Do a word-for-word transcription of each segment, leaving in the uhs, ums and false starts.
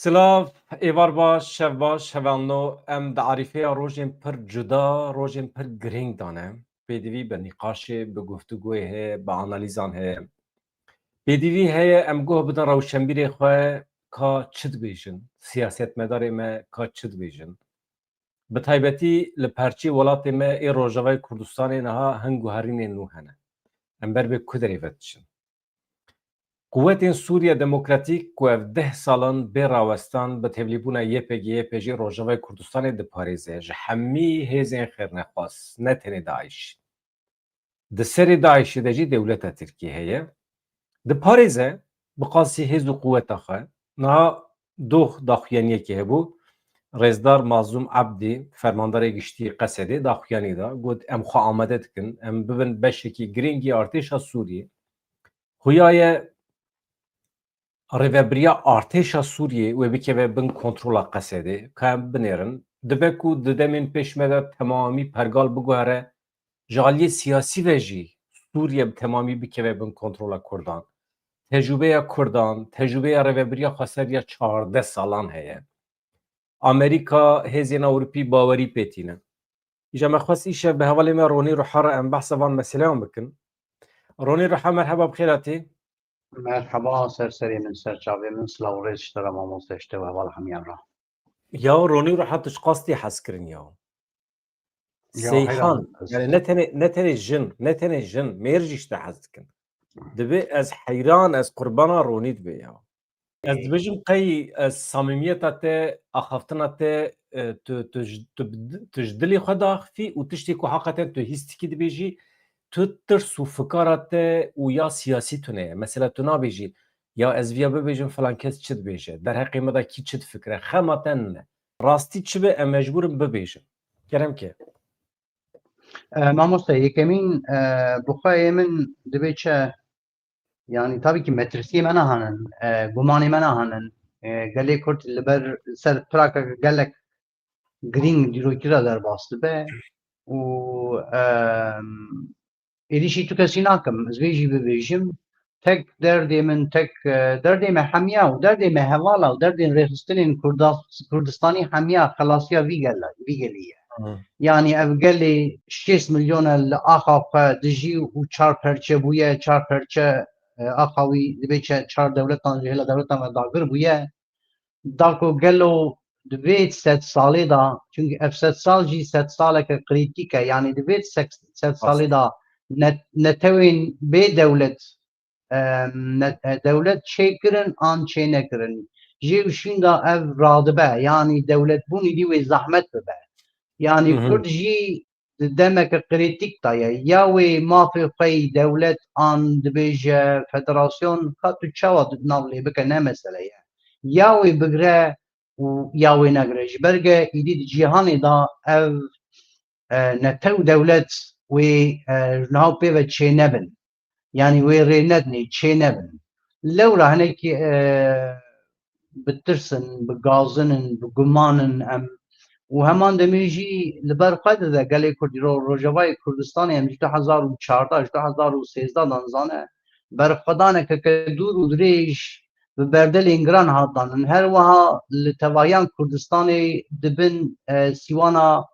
Silav, êvar baş, şev baş, hevalno. Em di arîfeya rojên pir cuda, rojên pir girîng de ne. Pêdivî bi nîqaşê, bi guftûgoyê heye, bi analîzan heye. Pêdivî heye em guh bidin rewşenbîrê xwe, ka çi dibêjin, siyasetmedarê me ka çi dibêjin. Bi taybetî li perçê welatê me ê Rojavayê Kurdistanê niha hin guherînên nû hene. Em ber bi ku derê ve diçin? Quwetên Sûriya Demokratîk ku ev deh salan bê rawestan bi tevlîbûna Y P G Y P G Rojavayê Kurdistanê diparêze ji hemî hêzên xêrnexwas, ne tenê DAIŞ. Di serê DAIŞê de jî dewleta Tirkî heye. Diparêze bi qasî hêz û quweta xwe. Niha doh daxuyaniyekê hebû. Rêzdar Mazlûm Ebdî, fermandarê giştî Qesedê, daxuyanî da. Got, em xwe amade dikin, em bibin beşekî girîngî artêşa Sûriyê. Xuya ye rêvebiriya artêşa Sûriyê wê bikeve bin kontrola Qesedê, ka em binêrin. Dibe ku di demên pêş me de temamî pergal biguhere, ji aliyê siyasî ve jî Sûriye bi temamî bikeve bin kontrola Kurdan. Tecrûbeya Kurdan, tecrûbeya rêvebiriya xweseriya çardeh salan heye. Amerîka, hêzên Ewropî bawerî pê tîne. Îja me xwest îşev bi hevalê me Ronî Ruha re em behsa van meseleyan bikin. Ronî Ruha, merheba, bi xêr hatî. Merheba, ser serê min, ser çavê min, silav û rêz ji te re mamoste, ji te û heval hemiyan re. Ya Ronî Ruha, tu çiqas tê hezkirin ya. Ya, Seyhan, heyran. Yani ne tenê, ne tenê jin, ne tenê jin, mêr jî ji te hez dikin. Dibe ez heyran, ez qurbana Ronî dibe ya. Ez dibêjim qey, e, samîmiyeta te, axaftina te, e, tu, tu ji, tu, tu ji dilê xwe diaxifî û tiştê ku heqeten tu hîs dikî dibêjî, tu tirs û fikara te û ya siyasî tune ye. Mesela tu nabêjî, ya ez viya bibêjim filan kes çi dibêje, derheqê min de kî çi difikire, xema te nine. Rastî çi be, em mecbûr in bibêjin. Kerem ke. E, mamoste, yekemîn, e, bi xwe yê min dibê çi? Yani tabii ki metirsiyê me nahanin, e, gumanê me nahanin. E, gelê Kurd li ber ser piraka gelek girîng dîrokî re derbas dibe û, e, êrîşî tu kesî nakim. Ez vê jî bibêjim, tek derdê min, tek, e, derdê me hemiya û derdê me hevala û derdên rêxistinên Kurda-, Kurdistanî hemiya xelasiya vî gele-, vî gelî ye. Hı. Yani ev gelê şêst milyon e li axa xwe dijî û çar perçe bûye, çar perçe, e, axa wî dibê çe-, çar dewletan ji hêla dewletan ve dagir bûye. Da ku gelo di vê sed salê de, çunkî ev sed sal jî sed saleke krîtîk e, yani di vê sed, sed salê de ne-, netewên bê dewlet, e, ne-, e, dewlet çêkirin an çênekirin. Jê û şîn de ev radibe, yani dewletbûnî dî wê zehmet bibe. Yani Hı hı. Kurd jî di demeke krîtîk de ye. Ya wê mafê xwe yî dewlet an dibêje federasyon, ka tu çawa di nav lê bike ne mesele ye. Ya wê bigre û ya wê negre. Ji ber ge îdî di cîhanê de ev, e, netew dewlet wê, e, ji niha pê ve çê nebin. Yani wê rê nedinê, çê nebin. Lewra hinekî, e, bitirsin, bigazinin, bigumanin em. Û heman demê jî li ber xwe dide gelê Kurd îro Rojavayê Kurdistanê em ji du hezar û çardeh, ji du hezar û sêzdeh dan zane, berxwedaneke dûr û dirêj bi berdelên giran hat danin. Her wiha li tevahiyan Kurdistanê di bin, e, sîwana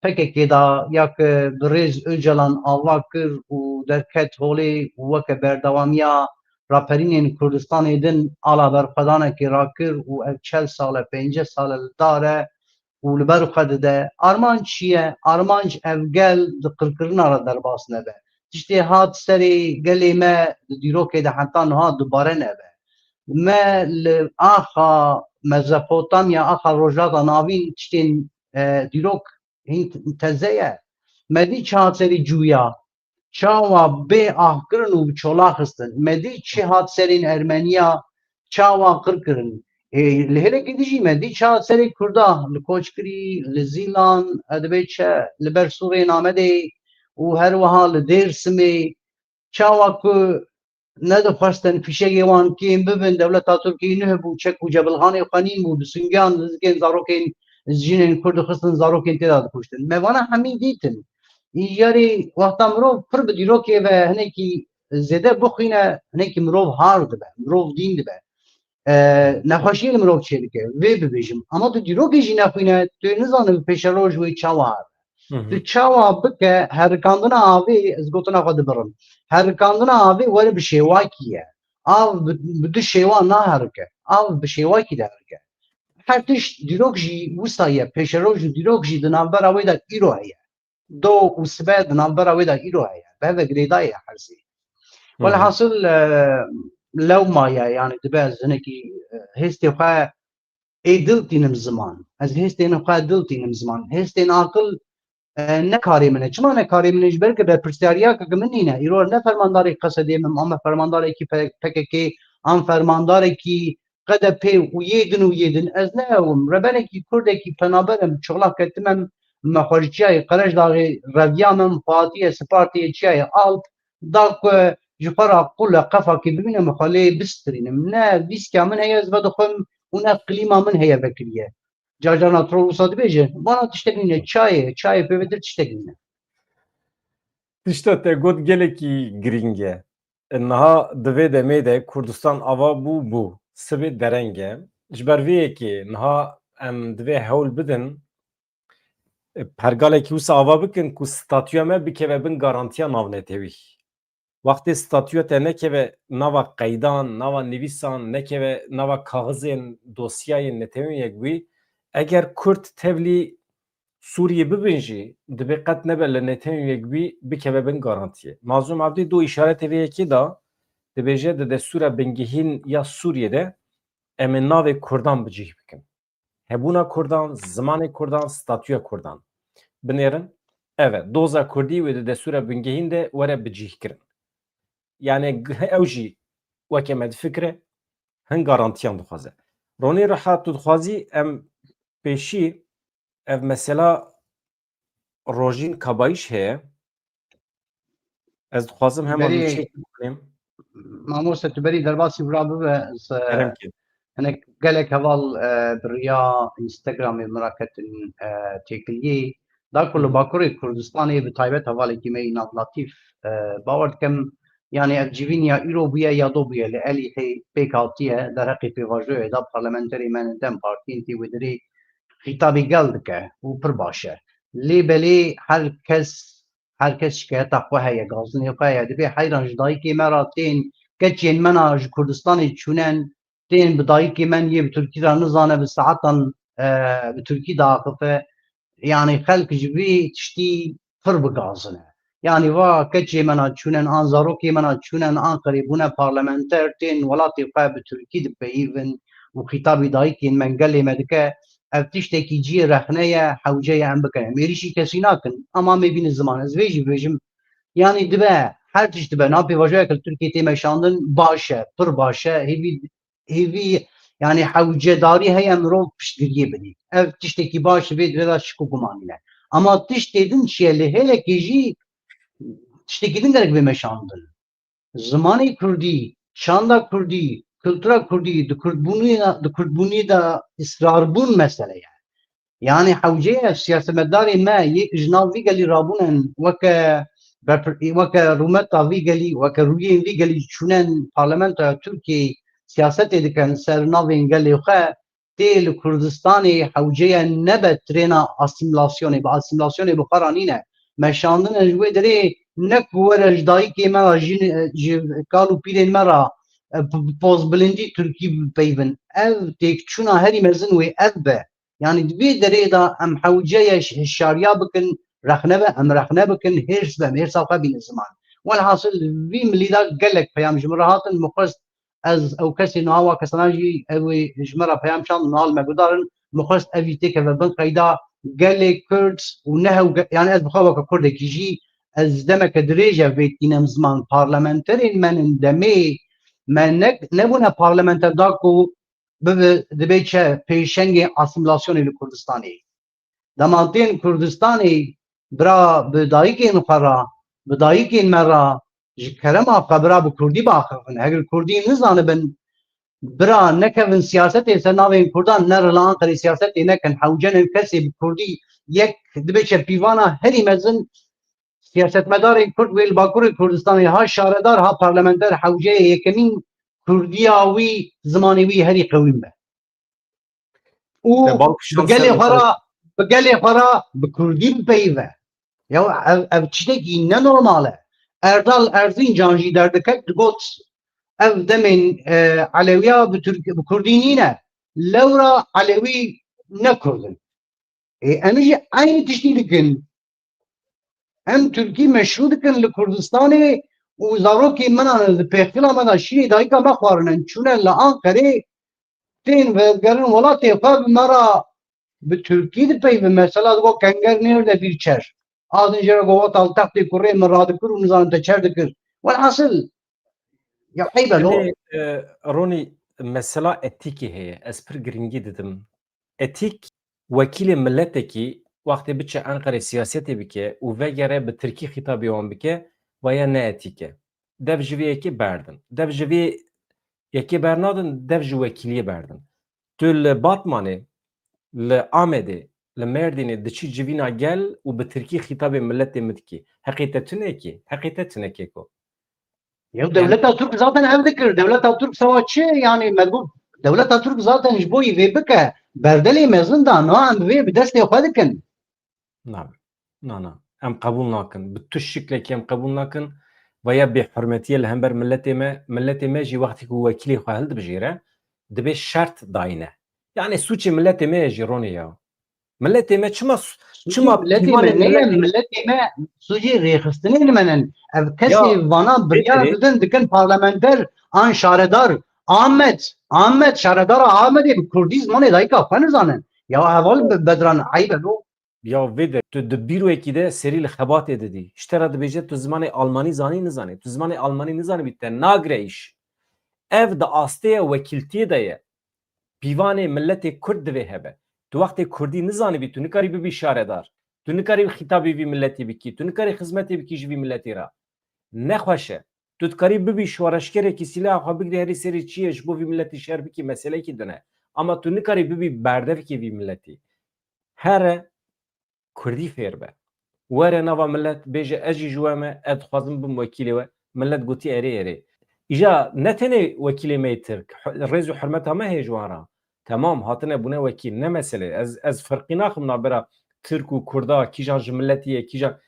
P K K de ya ku bi rêz Ocalan ava kir û derket holê û weke berdewamiya raperînên Kurdistanê din ala berxwedanekê rakir û ev çel sal e, pêncî sal e li dar e û li ber xwe dide. Armanc çi ye? Armanc ev gel di qirkirina re derbas nebe. Tiştê hat serê gelê me di dîrokê de heta niha dubare nebe. Me li axa Mezopotamya, axa Rojhilata Navîn tiştên, e, dîrok hîn teze ye. Me dî çi hat serî cûya, çawa bê ahkirin û bi çola xistin. Me dî çi hat serên Ermeniya, çawa qir kirin. Ê, li hêlekê dî jî me dî çi hat serê Kurda, li Koçkirî, li Zîlan, e, dibê çi, li ber Sûrê Namedê û her wiha li Dêrsimê, çawa ku nedixwestin fîşegê wan kêm bibin, dewleta Tirkiyê nuh bû, çek û cebilxanê xwe nîn bû, bi sungiyan li zikên zarokên, jinên Kurd dixistin, zarokên tê de dikuştin. Me vana hemî dîtin. Îjarê wexta mirov pir bi dîrokê ve hinekî zêde bixwîne, hinekî mirov har dibe, mirov dîn dibe. e, nexweşiyê li mirov çêdike. Vê bibêjim. Ama tu dîrokê jî nexwîne, tu nizane bi pêşeroj wê çawa hebe. Hı hı. Tu çawa bike, herikandina avê, ez gotina xwe dibirim. Herikandina avê were bi şêwakî ye. Av bi, bi du şêwa naherike. Av bi şêwakî diherike. Her tişt dîrok jî wisa ye, pêşeroj û dîrok jî di navbera wê de îro heye. Do û sibe di navbera wê de îro heye. Bi hev ve girêdayî ye her sê. Hı hı. Welhasil, e, lewma ye, yani dibe ez hinekî, e, hêstê xwe ê dil tînim ziman. Ez hêstên xwe dil tînim ziman. Hêstên aqil, e, ne karê min e. Çima ne karê min e? Ji ber ke berpirsyariyeke min nîne. Îro ne fermandarê Q S D'ê min, an me fermandarekî P-, P K K, an fermandarekî Q D P û yê din û yê din. Ez ne ew im. Reberekî Kurdekî penaber im. Çixlak ketim em, me xwe ji çiyayê Qerejdaxê reviya min, xwe hatiye Spartê çiyayê Alp, da ku ji xwe re qule qefakê bibînim, xwe lê bistirînim. Ne vîskya min heye, ez vedixwim û ne klîma min heye vekiriye. Carcarna troll wisa dibêje, vana tiştek nîne, çayê, çayê pê vetir tiştek nîne. Tişta te got gelekî girîng e. Niha di vê demê de Kurdistan ava bû, bû. Sibê dereng e. Ji ber vê yekê niha em divê hewl bidin, e, pergalekî wisa ava bikin ku statûya me bikeve bin garantiya navnetewî. Wextê statûya te nekeve nava qeydan, nava nivîsan, nekeve nava kaxizên, dosyayên Netewên Yekbûyî, eger Kurd tevlî Sûriyê bibin jî, divê qet nebe li Netewên Yekbûyî bikeve bin garantiyê. Mazlûm Evdî do îşaretê vê yekê da, dibêje di destûra bingehîn ya Sûriyê de em ê navê Kurdan bi cih bikin. Hebûna Kurdan, zimanê Kurdan, statûya Kurdan binêrin. Ev e, doza Kurdî wê di destûra bingehîn de were bicihkirin. Yani g-, ew jî weke me difikire, hin garantiyan dixwaze. Ronî Reha, tu dixwazî em pêşî ev mesela Rojîn Kabayîş heye. Ez dixwazim hema Berî, nûçeyek bikim. Mamoste, tu berî derbasî vira bibe, ez, e, Kerem ke. Hinek gelek heval, e, bi riya Instagramê min ra ketin, e, têkiliyê. Da ku li Hı hı. Bakurê Kurdistanê bi taybet hevalekî me yî Nav Latîf, e, bawer dikim, yani ev civîn ya îro bûye ya do bûye, li Elîhê pêk hatiye, derheqê pêvajoyê da parlamenterê me li DEM Partiyên tê wê derê xîtabî gel dike û pir baş e. Lê belê her kes Her kes şikayeta xwe heye, gazinê xwe heye. Dibê heyran ji dayikê me re tên, keçên me na ji Kurdistanê çûnen, tên bi dayikê me yê bi Tirkî re nizane bi saetan, e, bi Tirkî diaxife. Yani xelk ji vî tiştî pir bi gazin e. Yani va keçê me na çûnen, an zarokê me na çûnen Anqerê bûne parlamenter, tên welatê xwe bi Tirkî dipeyivin û xîtabî dayikên me gelê me dike. Ev tiştekî cihê rexne ye, hewce ye em bikin. Em êrîşî kesî nakin, ama em ê bînin ziman. Ez vê jî bibêjim, yanî dibe, her tişt dibe, nav pêvajoyeke li Tirkiyê tê meşandin, baş e, pir baş e, hêvî, hêvî, yanî hewcedarî heye mirov piştgiriyê bidî. Ev tiştekî baş e, vê divê de şik û gumanî ne. Ama tiştê din çi ye? Li hêlekê jî tiştekî din gerek bê meşandin. Zimanê kurdî, çanda kurdî, kultura kurdî di kurdbûnê de, di kurdbûnê de israrbûn mesele ye. Yani hewce ye siyasetmedarê me yê ku ji nav vî gelî rabûnen weke berpir-, weke rûmeta vî gelî, weke rûyên vî gelî çûnen parlamentoya Tirkiyeyê siyasetê dikin ser navên gelê xwe, tê li Kurdistanê hewce ye nebe trêna asîmîlasyonê, bi asîmîlasyonê bi xwe re nîne. Meşandine ji wê derê ne ku were ji dayikê me re, jin, ji kal û pîrên me re, e, p-, p-, pozbilindî Tirkî bipeyivin. Ev têkçûna herî mezin wê ev be. Yanî di vê derê de em hewce ye ş-, hişyariya bikin, rexne be, em rexne bikin, hêrs be, em hêrsa xwe bînin ziman. Welhasil vî milî de gelek peyam ji min re hatin, min xwest ez ew kesê niha wa kesana jî ew ê ji me re peyam çand niha li me gudarin, min xwest ev jî têkeve bin qeyda gelê Kurd û ne hew ge-, yani ez bi xwe weke Kurdekî jî ez demeke dirêj e vê tînim ziman. Parlamenterên me in demê me ne, nebûne parlamenter da ku bibe, dibê çi pêşengê asîmîlasyonê li Kurdistanê. Dema tên Kurdistanê bira bi dayikên xwe re, bi dayikên me re, ji kerema xwe bira bi kurdî biaxivin. Heger kurdî nizanibin, bira nekevin siyasetê ser navên kurdan, nerin li Anqerê siyasetê nekin. Hewce ne kesê bi kurdî yek dibe çepîvana herî mezin siyasetmedarên kurd wê li Bakurê Kurdistanê, ha şaredar, ha parlamenter, hewce ye yekemîn kurdiya wî, zimanê wî herî qewî be. Û bi gelê xwe re, bi gelê xwe re bi kurdî bipeyive. Ya ev, ev tiştekî ne normal e. Erdal Erzincan jî derdikek digot, ev demên, e, Elewiya bi Tirk-, bi kurdî nîne. Lewra Elewî ne kurd in. Ê, em jî eynî tiştî dikin. Em Tirkî meşrû dikin li Kurdistanê û zarokên me ne li pêxila me de şîrê dayika me xwarine, çûne li Anqerê, tên vegerin welatê xwe, bi me re bi Tirkî dipeyvin. Mesela digo kenger nêrde bîr çer. A din jê re go wetal textê kurê min radikir û nizanim te çer dikir. Welhasil, ya eyb e lo. Tenê, e, Ronî, mesela etîkê heye. Ez pir girîngî didim. Etîk, wekîlê miletekî wextê biçe Enqerê siyasetê bike û vegere bi tirkî xîtabê wan bike, vaya ne etîk e. Dev ji vê yekê berdin. Dev ji vê yekê bernadin, dev ji wekîliyê berdin. Tu li Batmanê, li Amedê, li Mêrdînê diçî civîna gel û bi tirkî xîtabê miletê min dikî. Heqê te tune kê? Heqê te tune keko? Ya dewleta Türk zaten ev dikir. Dewleta Türk sewa çi? Yani mecbur. Dewleta Türk zaten ji bo vê bike. Berdelê mezin da. Na em vê bi destê xwe dikin. Na. Na, na. Em qebûl nakin. Bi tu şiklekî em qebûl nakin. Veya bêhurmetiye li hember miletê me. Miletê me jî wextê ku wekîlê xwe hildibijêre, dibê şert dayne. Yani sûçê miletê me ye jî Ronî ya. Miletê me çima s-, Sûcê çima miletê pîvanê me ne ye, miletê miletê me sûcê rêxistinê li me nin. Ev kesê Ya, vana biryar bêtirê. didin dikin parlamenter an şaredar. Amed, Amed, şaredara Amedê bi kurdî zimanê dayika xwe nizanin. Ya heval bi bedran eyb e lo. Ya vê de tu di bîroyekî de serî li xebatê didî. Ji te re dibêje tu zimanê almanî zanî nizanî. Tu zimanê almanî nizanî bî te nagre îş. Ev di astê ye wekîltiyê de ye. Pîvanê miletê kurd divê hebe. Tu wextê kurdî nizanibî, tu nikarî bibî şaredar. Tu nikarî xîtabê vî miletî bikî. Tu nikarî xizmetê bikî ji vî miletî re. Nexweş e. Tu dikarî bibî şoreşgerekî, sîleha xwe bigirî herî serê çiyê ji bo vî miletî şer bikî, meseleyekî din e. Ama tu nikarî bibî berdevkê vî miletî. Here kurdî fêr be. Were nava milet bêje, ez jî ji we me, ez dixwazim bim wekîlê we. Milet gotî erê, erê. Îja ne tenê wekîlê me yê Tirk, rêz û hurmeta me heye ji wan re. Temam, hatine bûne wekîl, ne mesele. Ez, ez firqî naxim navbera Tirk û Kurda, kîjan ji miletî ye, kîjan.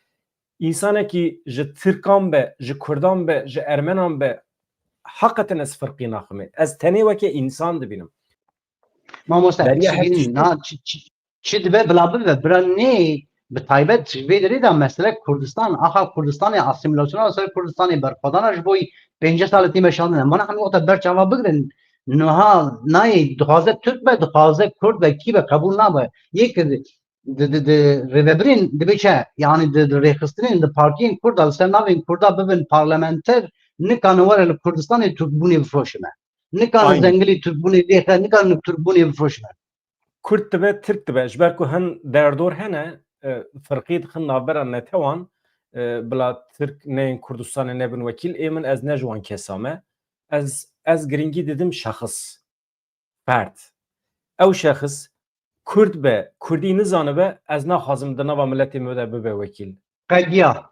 Însanekî ji Tirkan be, ji Kurdan be, ji Ermenan be, heqeten ez firqî naximê. Ez tenê weke însan dibînim. Mamoste, Beriya her çi tiştî. na, çi, çi, çi dibe bila bibe, bira nê, bi taybet ji vê derê de mesele Kurdistan, axa Kurdistanê, asîmîlasyona ser Kurdistanê, berxwedana ji bo pêncî sal tî meşandine. Mana hemî wexta ber çava bigirin, niha nayê dixwaze Tirk be, dixwaze Kurd be, kî be qebûl nabe. Yek di, di, di rêvebirên dibe çi, yani di, di rêxistinên, di partiyên Kurd de li ser navên Kurda bibin parlamenter, nikane were li Kurdistanê Tirkbûnê bifroşime. Nikane Aynen. zengilî Tirkbûnê lêxe, nikane Tirkbûnê bifroşime. Kurd dibe, Tirk dibe. Ji ber ku hin derdor hene, e, firqî dixin navbera netewan, e, bila Tirk neyên Kurdistanê nebin wekîl, ê min ez ne ji wan kesa me. Ez, ez girîngî didim şexis, ferd. Ew şexis Kurd be, Kurdî nizanibe, ez naxwazim di nava miletê me de bibe wekîl. Qediya.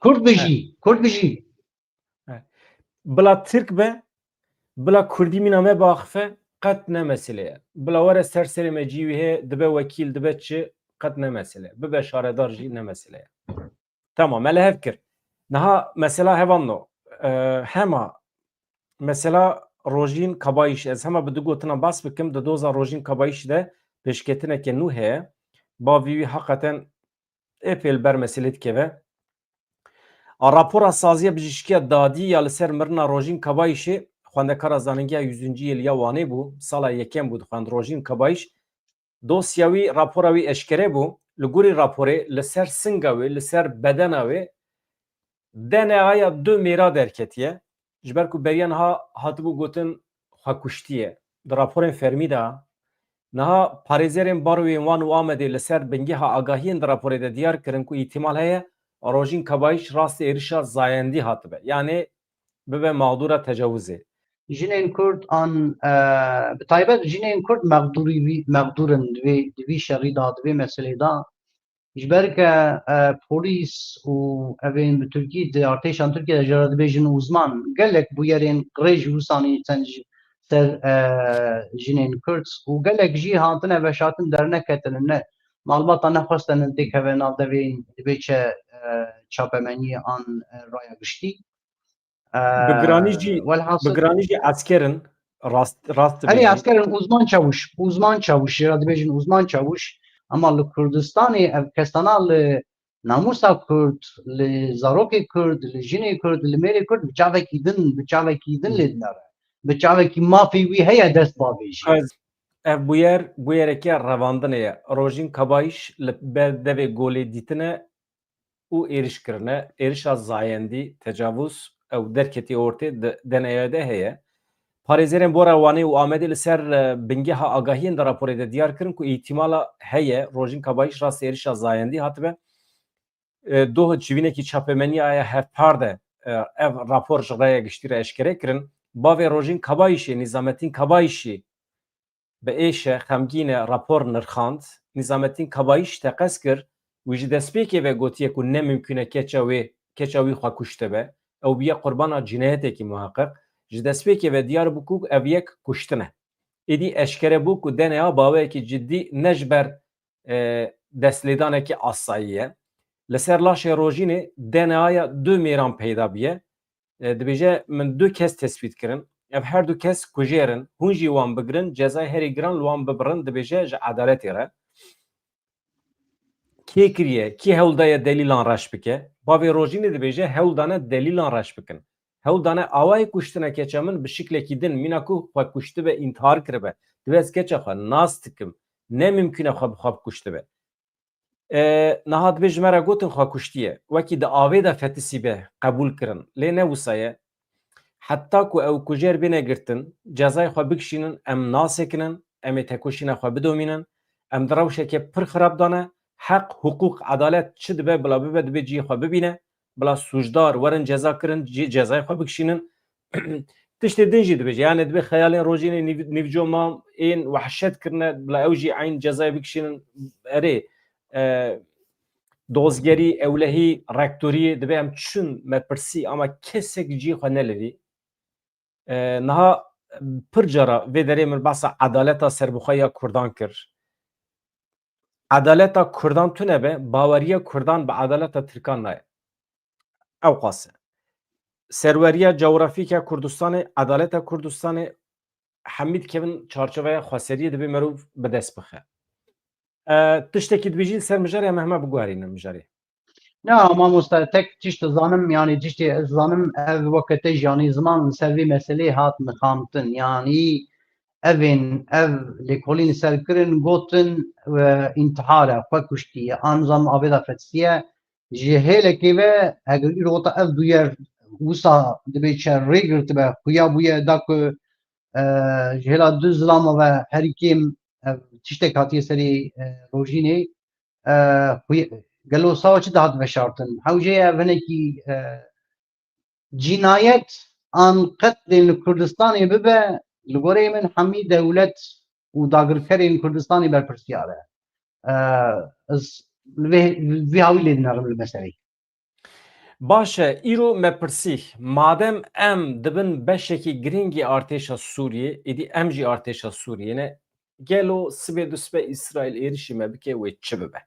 Kurd bijî, Kurd bijî. Bila Tirk be, bila Kurdî mîna me biaxife, qet ne mesele ye. Bila were ser serê me cî wî heye, dibe wekîl, dibe çi, qet ne mesele ye. Bibe şaredar jî ne mesele ye. Tamam, me li hev kir. Niha mesela hevan no. E, hema mesela Rojîn Kabayîş, ez hema bi du gotina bas bikim, di doza Rojîn Kabayîş de pêşketineke nû heye. Bavî wî heqeten ê pêl ber meselê dikeve. A rapora Saziya Bijîşkiya Dadî ya li ser mirina Rojîn Kabayîşê, xwendekara Zanîngeha Yüzüncü Yêl ya Wanê bû, sala yekem bû dixwend Rojîn Kabayîş. Dosya wî, rapora wî eşkere bû. Li gorî raporê li ser singa wê, li ser bedena wê D N A ya du mêra derketiye. Ji ber ku beriya niha hatibû gotin xwekuştiye. Di raporên fermî de niha parêzerên baroyên Wan û Amedê li ser bingeha agahiyên di raporê de diyar kirin ku îhtimal heye Rojîn Kabayîş rastî êrişa zayendî hatibe. Yanê bibe mağdura tecawizê. Jinên Kurd an, e, bi taybet jinên Kurd mexdûrî wî, mexdûr in di vê, di vî şerî de, di vê meselê de. Ji ber ke e, polîs û evên bi Tirkî di artêşan Tirkiye de jê re dibêjin uzman, gelek bûyerên qirêj wisa nîsen ji ser e, jinên Kurd û gelek jî hatine veşartin derneketine, ne malbata nexwestine têkeve nav devên dibê çi e, çapemeniyê an e, raya giştî. Bi giranî jî, bi giranî jî esker in, rast, rast dibêjî. Erê, esker in, uzman çawiş, uzman çawiş, jê re dibêjin uzman çawiş, ama li Kurdistanê ev kesana li namûsa Kurd, li zarokê Kurd, li jinê Kurd, li mêrê Kurd bi çavekî din, bi çavekî din lê dinere. Bi çavekî mafê wî heye dest bavêjî. Ez, ev bûyer, bûyerekî revandinê ye. Rojîn Kabayîş li ber devê golê dîtine û êriş kirine, êrişa zayendî, tecavûz, ew derketî ortê di D N A'yê de heye. Parêzerên Bora Wanê û Amedê li ser e, bingeha agahiyên di raporê de diyar kirin ku îhtimala heye Rojîn Kabayîş rastî êrişa zayendî hatibe. E, Doh civînekî çapemeniyaya hevpar de e, ev rapor ji raya giştî re eşkere kirin. Bavê Rojîn Kabayîşê, Nîzametîn Kabayîşî, bi êşe, xemgîne rapor nirxand. Nîzametîn Kabayîş teqez kir, wî ji destpêkê ve gotiye ku ne mimkûn e keça wê, keça wî xwe kuştibe. Ew bûye qurbana cînayetekî muheqeq. Ji destpêkê ve diyar bû ku ev yek kuştin e. Êdî eşkere bû ku D N A baweyekî cidî ne ji ber e, destledanekî asayî ye. Li ser laşê Rojînê D N A'ya du mêran peyda bûye. E, dibêje, min du kes tespît kirin. Ev her du kes kujêr in. Hûn jî wan bigirin, cezayê herî giran li wan bibirin, dibêje ji edaletê re. Kê kiriye, kê hewl daye delîlan reş bike? Bavê Rojînê dibêje hewl dane delîlan reş bikin. Hewl dane awayê kuştina keça min bi şiklekî din, mîna ku xwe kuştibe, întihar kiribe. Divê ez keça xwe nas dikim. Ne mimkûn e xwe bi xwe bikuştibe. E, niha dibê ji me re gotin xwe kuştiye. Wekî di avê de fetisîbe qebûl kirin. Lê ne wisa ye. Heta ku ew kujêr bêne girtin, cezayê xwe bikişînin, em nasekinin, em ê tekoşîna xwe bidomînin. Em di rewşeke pir xirab de ne. Heq, hiqûq, edalet çi dibe bila bibe, dibê cihê xwe bibîne. Bila sûcdar werin ceza kirin, cî-, cezayê xwe bikişînin. Tiştê din jî dibêje. Yani dibê xeyalên Rojînê nîv-, nîvco mam ên wehşet kirine, bila ew jî eyn cezayê bikişînin. Erê, e, dozgerî, ewlehî, rektorî, dibê em çin mepirsî, ama kesek cî xwe nelivî. E, niha pir cara vê derê min behsa edaleta serbixwe ya Kurdan kir. Edaleta Kurdan tune be, baweriya Kurdan bi edaleta Tirkan nayê. Ew qas e. Serweriya cewrafîk ya Kurdistanê, edaleta Kurdistanê, hemî dikevin çarçoveya xweseriyê, dibê merov bi dest bixe. E, tiştekî dibêjî li ser mijarê, em hema biguherînin mijarê. Na, mamoste, tek tişt dizanim, yani tiştê ez zanim, ev weke te jî anî ziman li ser vê meselê hat nixamtin. Yani evên, ev lêkolîn li ser kirin, gotin, e, întihar e, xwe kuştiye, an zam avê de fetiye. Ji hêlekê ve, eger îro wata ev bûyer wisa dibê çi rê girtibe, xuya bûye da ku, e, ji hêla du zilama ve herî kêm, e, tiştek hatiye serê, e, Rojînê, e, xuy-, gelo sawa çi dihat veşartin? Hewce ye ev hinekî, e, cînayet an qetlên li Kurdistanê bibe, li goreyê min hemî dewlet û dagirkerên Kurdistanê berpirsyar e. E, ez li vê, vî hawî lê dinerim li meseleyê. Baş e, îro me pirsî, madem em dibin beşekî girîngî artêşa Sûriyê, êdî em jî artêşa Sûriyê ne, gelo sibê dusibe Îsraîl êrişî me bike wê çi bibe?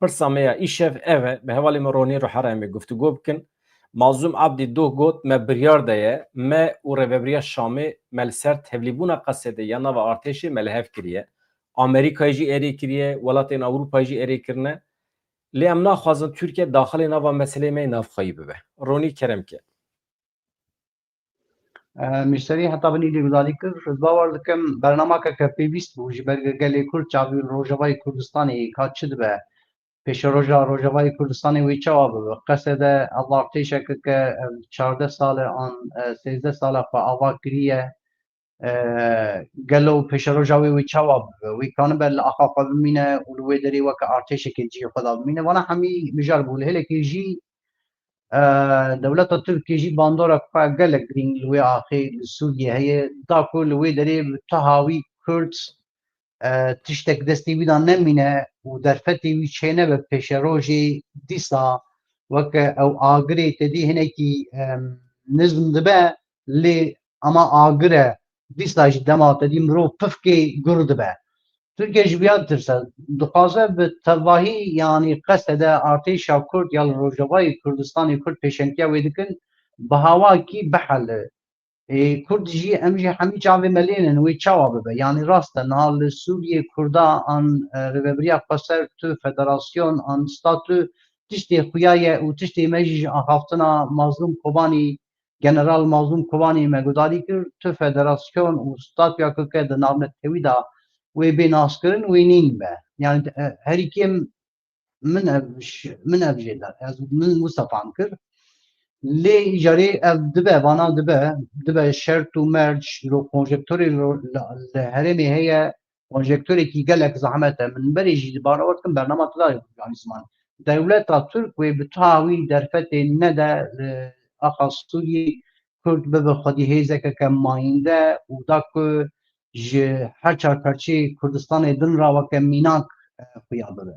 Pirsa me ya îşev ev e, bi hevalê me Ronî Ruha re em ê guftûgo bikin. Mazlûm Abdî doh got, me biryar daye, me û Rêveberiya Şamê me li ser tevlîbûna Qesedê ya nava artêşê me li hev kiriye. Amerîkayê jî erê kiriye, welatên Ewropayê jî erê kirine. Lê em naxwazin Tirkiye daxilê nava meseleyê me yê navxweyî bibe. Ronî, kerem ke. E, Mîrserî heta binî lê guhdarî kir. Ez bawer dikim bernameke ke pêwîst bû ji ber gelê Kurd çavî Rojavayê Kurdistanê ka çi dibe. Pêşeroja Rojavayê Kurdistanê wê çawa bibe? Qesede ev artêşeke ke ev çardeh sal e an, e, sêzdeh sal e xwe ava kiriye. E, gelo pêşeroja wê wê çawa bibe? Wê kanibe li axa xwe bimîne û li wê derê weke artêşekê cihê xwe de bimîne? Vana hemî mijar bû. Li hêlekê jî, e, dewleta Tirkiyê jî bandorek xwe gelek girîng li wê axê li Sûriyê heye. Da ku li wê derê bi tu hawî Kurd, e, tiştek destê wî de nemîne û derfetê wî çênebe pêşerojê dîsa weke ew agirê te dî hinekî, em, nizm dibe, lê ama agir e, dîsa jî dema te dî mirov pifkê gur dibe. Tirkiye ji vîya ditirse, dixwaze bi tevahî, yanî qesede artêşa Kurd ya li Rojavayê Kurdistanê Kurd pêşengtiya wê dikin, bi hawakî bihele. Ê, Kurd jî, em jî hemî çavê me lê ne, wê çawa bibe? Yanî rast e, niha li Sûriyê Kurda an, e, rêvebiriya xweser tu federasyon an statû tiştê xuya ye û tiştê me jî ji axaftina Mazlûm Kobanî, General Mazlûm Kobanî me gudarî kir, tu federasyon û statûya ku ke di navnetewî de wê bê naskirin, wê nîn be. Yanî, e, herî kêm min ev ş-, min ev jê de, ez, min wisa fam kir. Lê îcarê ev dibe, vana dibe, dibe şert û merc, îro konjektorê li, li, li herêmê heye, konjektorekî gelek zehmet e. Min berê jî di bawer dikim, bernama tu da yanî ziman. Dewleta Tirk wê bi tu hawî derfetê nede li axa Sûriyê Kurd bibe xwedî hêzekeke mayînde û da ku ji her çar perçeyê Kurdistanê din re weke mînak, e, xuya bibe.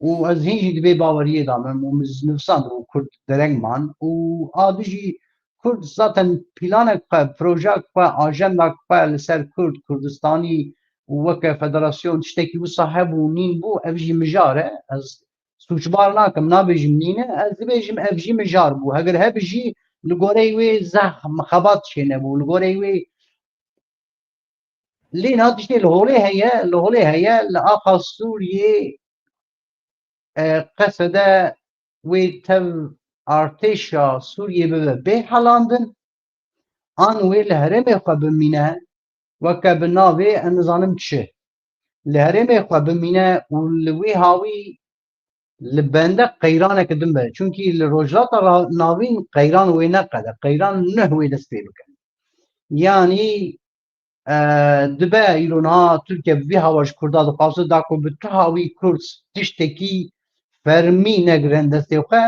Û ez hîn jî di vê baweriyê de me û min nivîsandibû Kurd dereng man û a du jî Kurd zaten planek xwe, projek xwe, ajenda xwe li ser Kurd, Kurdistanî û weke federasyon tiştekî wisa hebû, nîn bû, ev jî mijar e. Ez sûcbar nakim, nabêjim nîne, ez dibêjim ev jî mijar bû. Heger hebe jî li goreyê wê zehf xebat çênebû, li goreyê wê Lê niha tiştê li holê heye, li holê heye, li axa Sûriyê, e, qesede wê tev artêşa Sûriyê bibe bê helandin, an wê li herêmê xwe bimîne, weke bi navê, ez nizanim çi. Li herêmê xwe bimîne û li wî hawî li bende qeyraneke din be. Çunkî li Rojhilata Ra-, Navîn qeyran wê neqede. Qeyran nuh wê dest pê bike. Yanî, e, dibe îro niha Tirkiye bi vî hawa ji Kurda dixwaze da ku bi tu hawî Kurd tiştekî fermî negirin destê xwe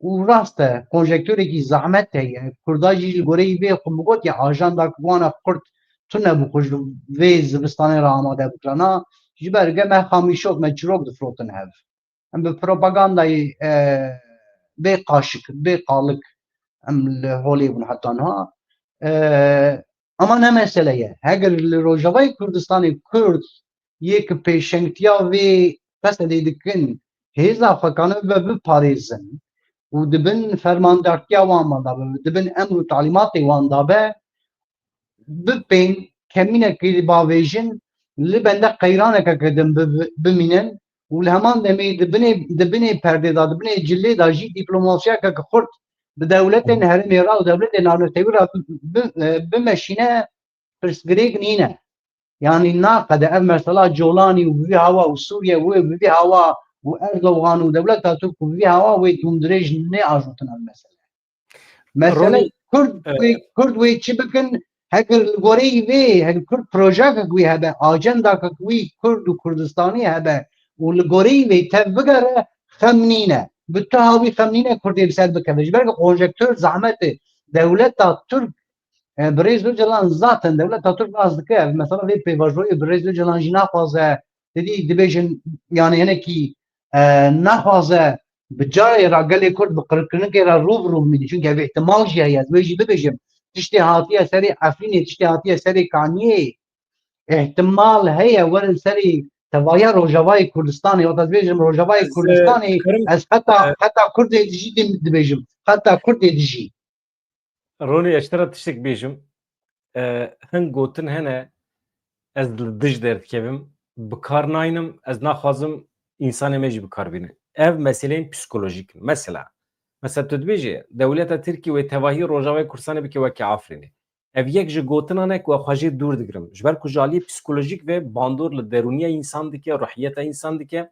û rast e, konjektorekî zehmet heye. Kurda jî li goreyî vê xwe min gotiye, ajanda ku wana Kurd tune bû ku ji vê zivistanê re amade bikirana. Ji ber ge me xamîşok, me çirok difirotin hev. Em bi propagandayê, e, bê qaşik, bê qalik em li holê bûn heta niha. E, ama ne mesele ye. Heger li Rojavayê Kurdistanê Kurd yê ki pêşengtiya vê qesedê dikin, hêza xwe kane bibe biparêzin û di bin fermandartiya wan de be, di bin emr û talîmatê wan de be, bipên, kemînekî bavêjin, li bende qeyraneke din bi-, bi-, bimînin û li heman demê di binê, di binê perdê de, di binê cilê de jî dîplomasiyeke xurt bi dewletên herêmê re û dewletên navnetewî re bi-, bi-, e, bimeşîne, pirsgirêk nîne. Yanî naqede ev mesela Colanî û bi vî hawa û Sûriye wê bi vî hawa û Erdogan û dewleta Tirk û bi vî hawa wê dûmdirêj nêajotin ev mesele. Mesele Ronî, Kurd, e, wê, Kurd wê çi bikin? Heger li goreyî vê, heger Kurd projekek wî hebe, ajendakek wî Kurd û Kurdistanî hebe û li goreyî vê tev bigere, xem nîne. Bi tu hawî xem nîne Kurdê li ser bikeve. Ji ber ku konjektor zehmet e. Dewleta Tirk, e, birêz Ocalan zaten dewleta Tirk nas dike. Mesela vê pêvajoyê birêz Ocalan jî naxwaze, didî dibêjin, yanî hinekî, e, naxwaze bi carê re gelê Kurd bi qirkirinekê re rû bi rû bimîne. Çunke ev îhtimal jî heye, ez wê jî bibêjim. Tiştê hatiye serê Efrînê, tiştê hatiye serê Kaniyê. Îhtimal heye werin serê tevahiya Rojavayê Kurdistanê. Wexta ez bêjim Rojavayê Kurdistanê, ez heta, e, heta Kurdê dijî dibêjim. Heta Kurdê dijî. Ronî, ez ji te re tiştek bêjim. E, hin gotin hene, ez li dij derdikevim, bi kar naynim, ez naxwazim însanê me jî bi kar bîne. Ev meseleyên psîkolojîk in. Mesela, mesela tu dibêjî, dewleta Tirkî wê tevahî Rojavayê Kurdistanê bike weke Afrînê. Ev yek ji gotinan e ku ez xwe jê dûr digirim. Ji ber ku ji aliyê psîkolojîk ve bandor li derûniya însan dike, ruhiyeta însan dike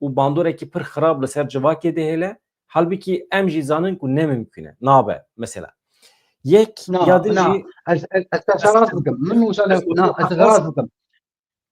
û bandorekî pir xirab li ser civakê dihêle. Halbikî em jî zanin ku ne mimkûn e, nabe, mesela. Yek Na, ya din na, jî ez, ez, ez te ez, seras bikim. Min wisa ne, ez na, ez te seras bikim.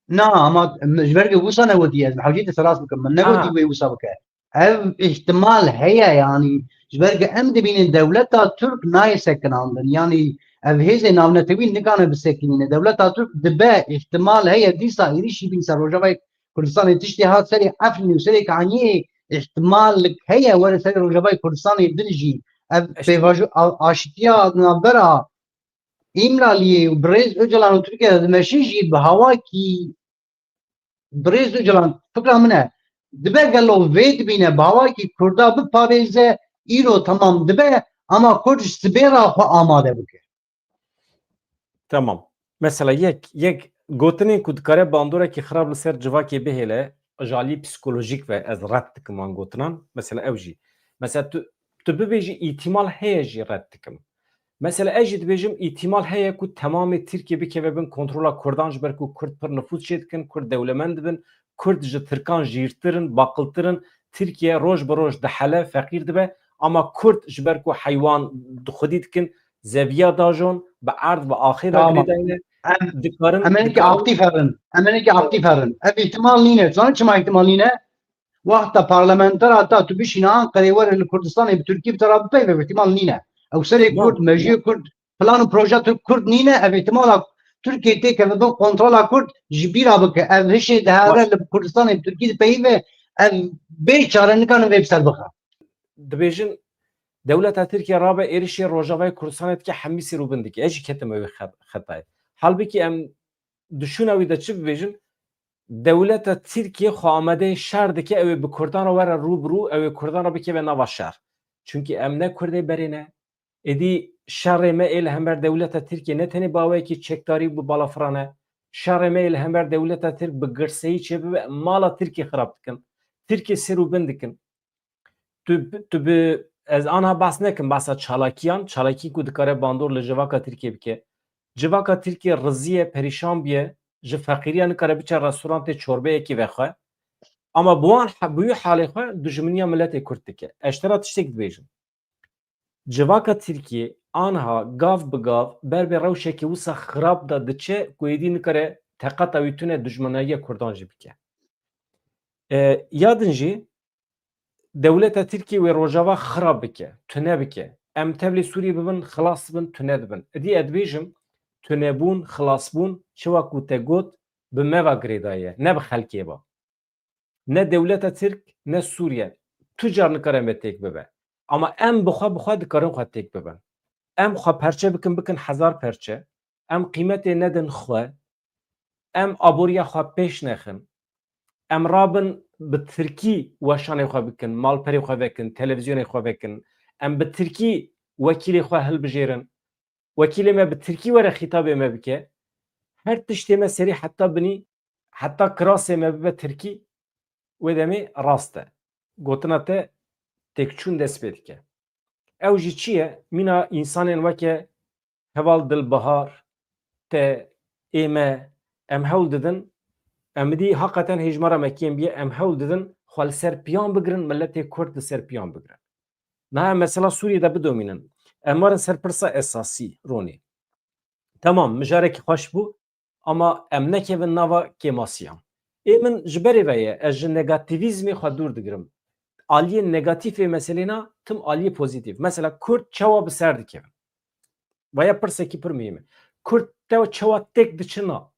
Na, ama m-, ji ber ku wisa newetî ez, hewcî te seras bikim. Min negotî Ha. wê wisa bike. Ev îhtimal heye, yanî, ji ber ku em dibînin dewleta Tirk nayê sekinandin. Yanî, Ev hêzê navnetewî nikane bisekinîne. Dewleta Tirk dibe, îhtimal heye dîsa êrîşî bîn ser Rojavayê Kurdistanê, tiştê hat serê Efrînê û serê Kaniyê, îhtimalik heye were serê Rojavayê Kurdistanê din jî. Ev pêvajo-, a-, aşitiya navbera Îmraliyê û birêz Ocalan û Tirkiye dimeşin jî bi hawakî birêz Ocalan, fikra min e, dibe gelo vê dibîne bi hawakî Kurda biparêze, îro temam dibe, ama Kurd ji sibê re xwe amade bike. Tamam. Mesela yek, yek gotinên ku dikare bandorekî xirab li ser civakê bihêle, ji alî psîkolojîk ve ez red dikim wan gotinan. Mesela ew jî. Mesela tu, tu bibêjî îhtimal heye jî red dikim. Mesela ez jî dibêjim îhtimal heye ku temamê Tirkiye bikeve bin kontrola Kurdan ji ber ku Kurd pir nifûs çêdikin, Kurd dewlemend dibin, Kurd ji Tirkan jîrtir in, baqiltir in, Tirkiye roj bi roj dihele, feqîr dibe, ama Kurd ji ber ku heywan xwedî dikin, zeviya dajon, bi erd, bi axê ve girêdayî ne, dikarin, Em ê nekî aktîf herin. Em ê nekî aktîf herin. Ev îhtimal nîne. Zanî çima îhtimal nîne? Wexta parlamentera ta tu bişîne Anqerê were li Kurdistanê bi Tirkî bi te re bipeyve, îhtimal nîne. Ew serê Kurd, mejiyê Kurd, plan û proje Tirk Kurd nîne, ev îhtimala Tirkiye têkeve bin kontrola Kurd ji bîra bike. Ev hişê dihere li Kurdistanê bi Tirkî dipeyive, ev bê çare nikane vê bi ser bixe. Dibêjin dewleta Tirkiye rabe êrişê Rojavayê Kurdistanê dike, hemî sêr û bin dike. Ez jî ketim ew xet-, xetayê. Halbikî em dişûna wî de çi bibêjin? Dewleta Tirkiye xwe amadeyê şer dike, ew ê bi Kurdan re were rû bi rû, ew ê Kurdan re bikeve nava şer. Çunkî em ne Kurdê berê ne. Êdî şerê me ê li hember dewleta Tirkiye ne tenê bi awayekî çekdarî û bi balafirane. Şerê me ê li hember dewleta Tirk bi girseyî çêbibe, mala Tirkiye xirab dikin. Tirkiye sêr û bin dikin. Tu, tu bi, ez anha behs nekim, behsa çalakiyan, çalakî ku dikare bandor li civaka Tirkiye bike. Civaka Tirkiye riziye, perîşan biye, ji feqîriya nikare biçe restorantê çorbeyekî vexwe. Ama bi wan he-, bi wî halê xwe dijminiya miletê Kurd dike. Ez ji te re tiştek dibêjim. Civaka Tirkiye anha gav bi gav ber bi rewşekê wisa xirab de diçe ku êdî nikare teqata wî tune dijmanayiya Kurdan jî bike. E, ya din jî dewleta Tirkiye wê Rojava xirab bike, tune bike. Em tevlê Sûriyê bibin, xilas dibin, tune dibin. Êdî ez dibêjim, tunebûn, xilasbûn, çi wek ku te got, bi me ve girêdayî ye, ne bi xelkê ve. Ne dewleta Tirk, ne Sûriye. Tu car nikare me têk bibe. Ama em bi xwe, bi xwe dikarin xwe têk bibin. Em xwe perçe bikin, bikin hezar perçe. Em qîmetê nedin xwe. Em aboriya xwe pêş nexin. Em rabin bi tirkî weşanê xwe bikin, malperê xwe vekin, televîzyonê xwe vekin. Em bi tirkî wekîlê xwe hilbijêrin. Wekîlê me bi tirkî were xîtabê me bike. Her tiştê me serî heta binî, heta kirasê me bibe tirkî, wê demê rast e. Gotina te têkçûn dest pê dike. Ew jî çi ye? Mîna însanên weke heval Dilbihar, te, ê me, em hewl didin, em dî haqeten hêjmara me kêm biye, em hewl didin xwe li ser piyan bigirin, miletê Kurd li ser piyan bigirin. Niha em mesela Sûriyê de bidomînin. Em werin ser pirsa esasî, Ronî. Temam, mijarekî xweş bû, ama em nekevin nava kêmasiyan. Ê min ji berê ve ye, ez ji negatîvîzmê xwe dûr digirim. Aliyên negatîf ê meselê na, tim aliyê pozîtîf. Mesela Kurd çawa bi ser dikevin? Vaya pirsekî pir muhîm e. Kurd te çawa têk diçin na?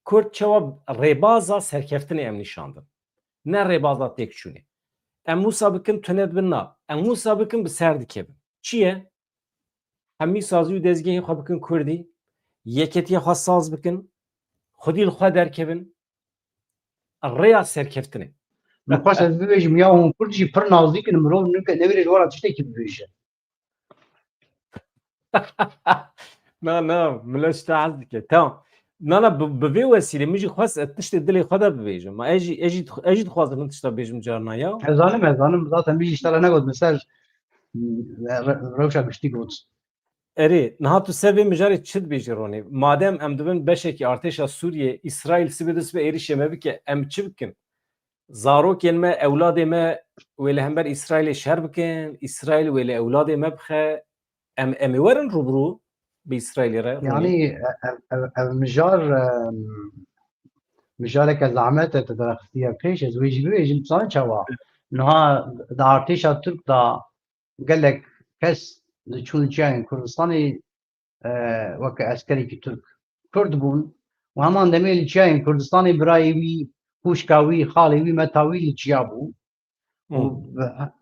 Kurd çawa rêbaza serkeftinê em nîşandin? Ne rêbaza têkçûnê. Em wisa bikin tune dibin na. Em wisa bikin bi ser dikevin. Çi ye? Hemî sazî û dezgehên xwe bikin kurdî. Yeketiya xwe saz bikin. Xwedî li xwe derkevin. Rêya serkeftinê. Min xwest ez bibêjim, ya hûn Kurd jî pir nazîk in, mirov nike, newêrê ji we re tiştekî bibêje. Na, na, milet ji te hez dike. Tamam. Na, na, bi, bi vê wesîlê min jî xwest ez tiştê dilê xwe de bibêjim. Ma ez jî, ez jî, ez jî dixwazim min tişta bêjim carna ya. Ez zanim, ez zanim. Zaten min jî ji te re negot, min ser re-, re-, rewşa giştî got. Erê, niha tu ser vê mijarê çi dibêjî Ronî? Madem em dibin beşekî artêşa Sûriyê, Îsraîl sibê du sibê êrişê me bike, em çi bikin? Zarokên me, ewladê me wê li hember Îsraîlê şer bikin, Îsraîl wê li ewladê me bixe, em, em ê werin rûbirû bi Îsraîlê re, Ronî? Yanî, ev, ev, ev mijar, em, mijareke zehmet e, te deraxistiye pêş, ez wê jî bibêjim, tu zanî çawa? Niha di artêşa Tirk de gelek kes diçûn çiyayên Kurdistanê e, weke eskerekî Tirk Kurd bûn û heman demê li çiyayên Kurdistanê birayê wî, xûşka wî, xalê wî, meta wî li çiya bû. Û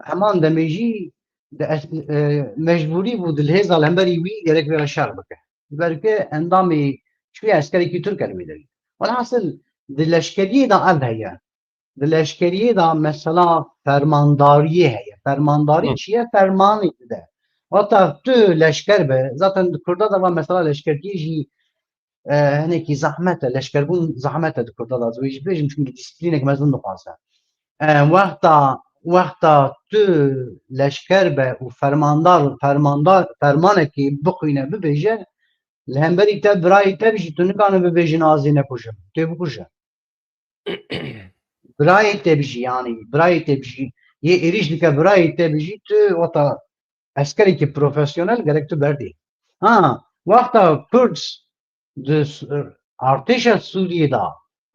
heman demê jî di es-, e, mecbûrî bû di li hêza li hemberî wî gerek vê re şer bike. Ji ber ku endamê çûye eskerekî Tirk e li wê derê. Welhasil di leşkeriyê de ev heye. Di leşkeriyê de mesela fermandariyê heye. Fermandarî çi ye? Fermanê dide. Wata tu leşker be, zaten di Kurda de va mesela leşkeriyê jî, e, hinekî zehmet e, leşkerbûn zehmet e di Kurda de, ez wê jî bêjim, çimkî dîsîplînek mezin dixwaze. E, wexta, wexta tu leşker be û fermandar, fermandar, fermanekê bixwîne, bibêje, li hemberî te, birayê te jî tu nikane bibêjin, azê nekujin, tê bikujin. Birayê te bijî, yanî birayê te bijî, yê êrîş dike birayê te bijî, tu wata eskerekî profesyonel gerek tu berdê. Ha, wexta Kurd di s-, artêşa Sûriyê de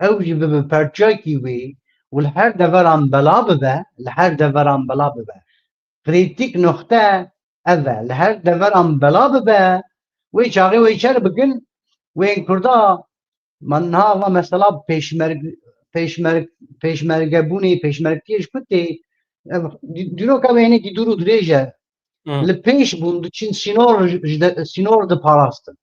ew jî bibe perçiyakî wê û li her deveran bela bibe, li her deveran bela bibe. Krîtîk noxte ev e. Li her deveran bela bibe, wê çaxê wê çer bikin, wê Kurda, man niha va mesela pêşmerg-, pêşmerg-, pêşmergebûnê, pêşmergtiyê ji ku tê, ev, dî-, dîroka wê hinekî dûr û dirêj e. Li pêş bûn, diçin sînor ji de-, sînor diparastin.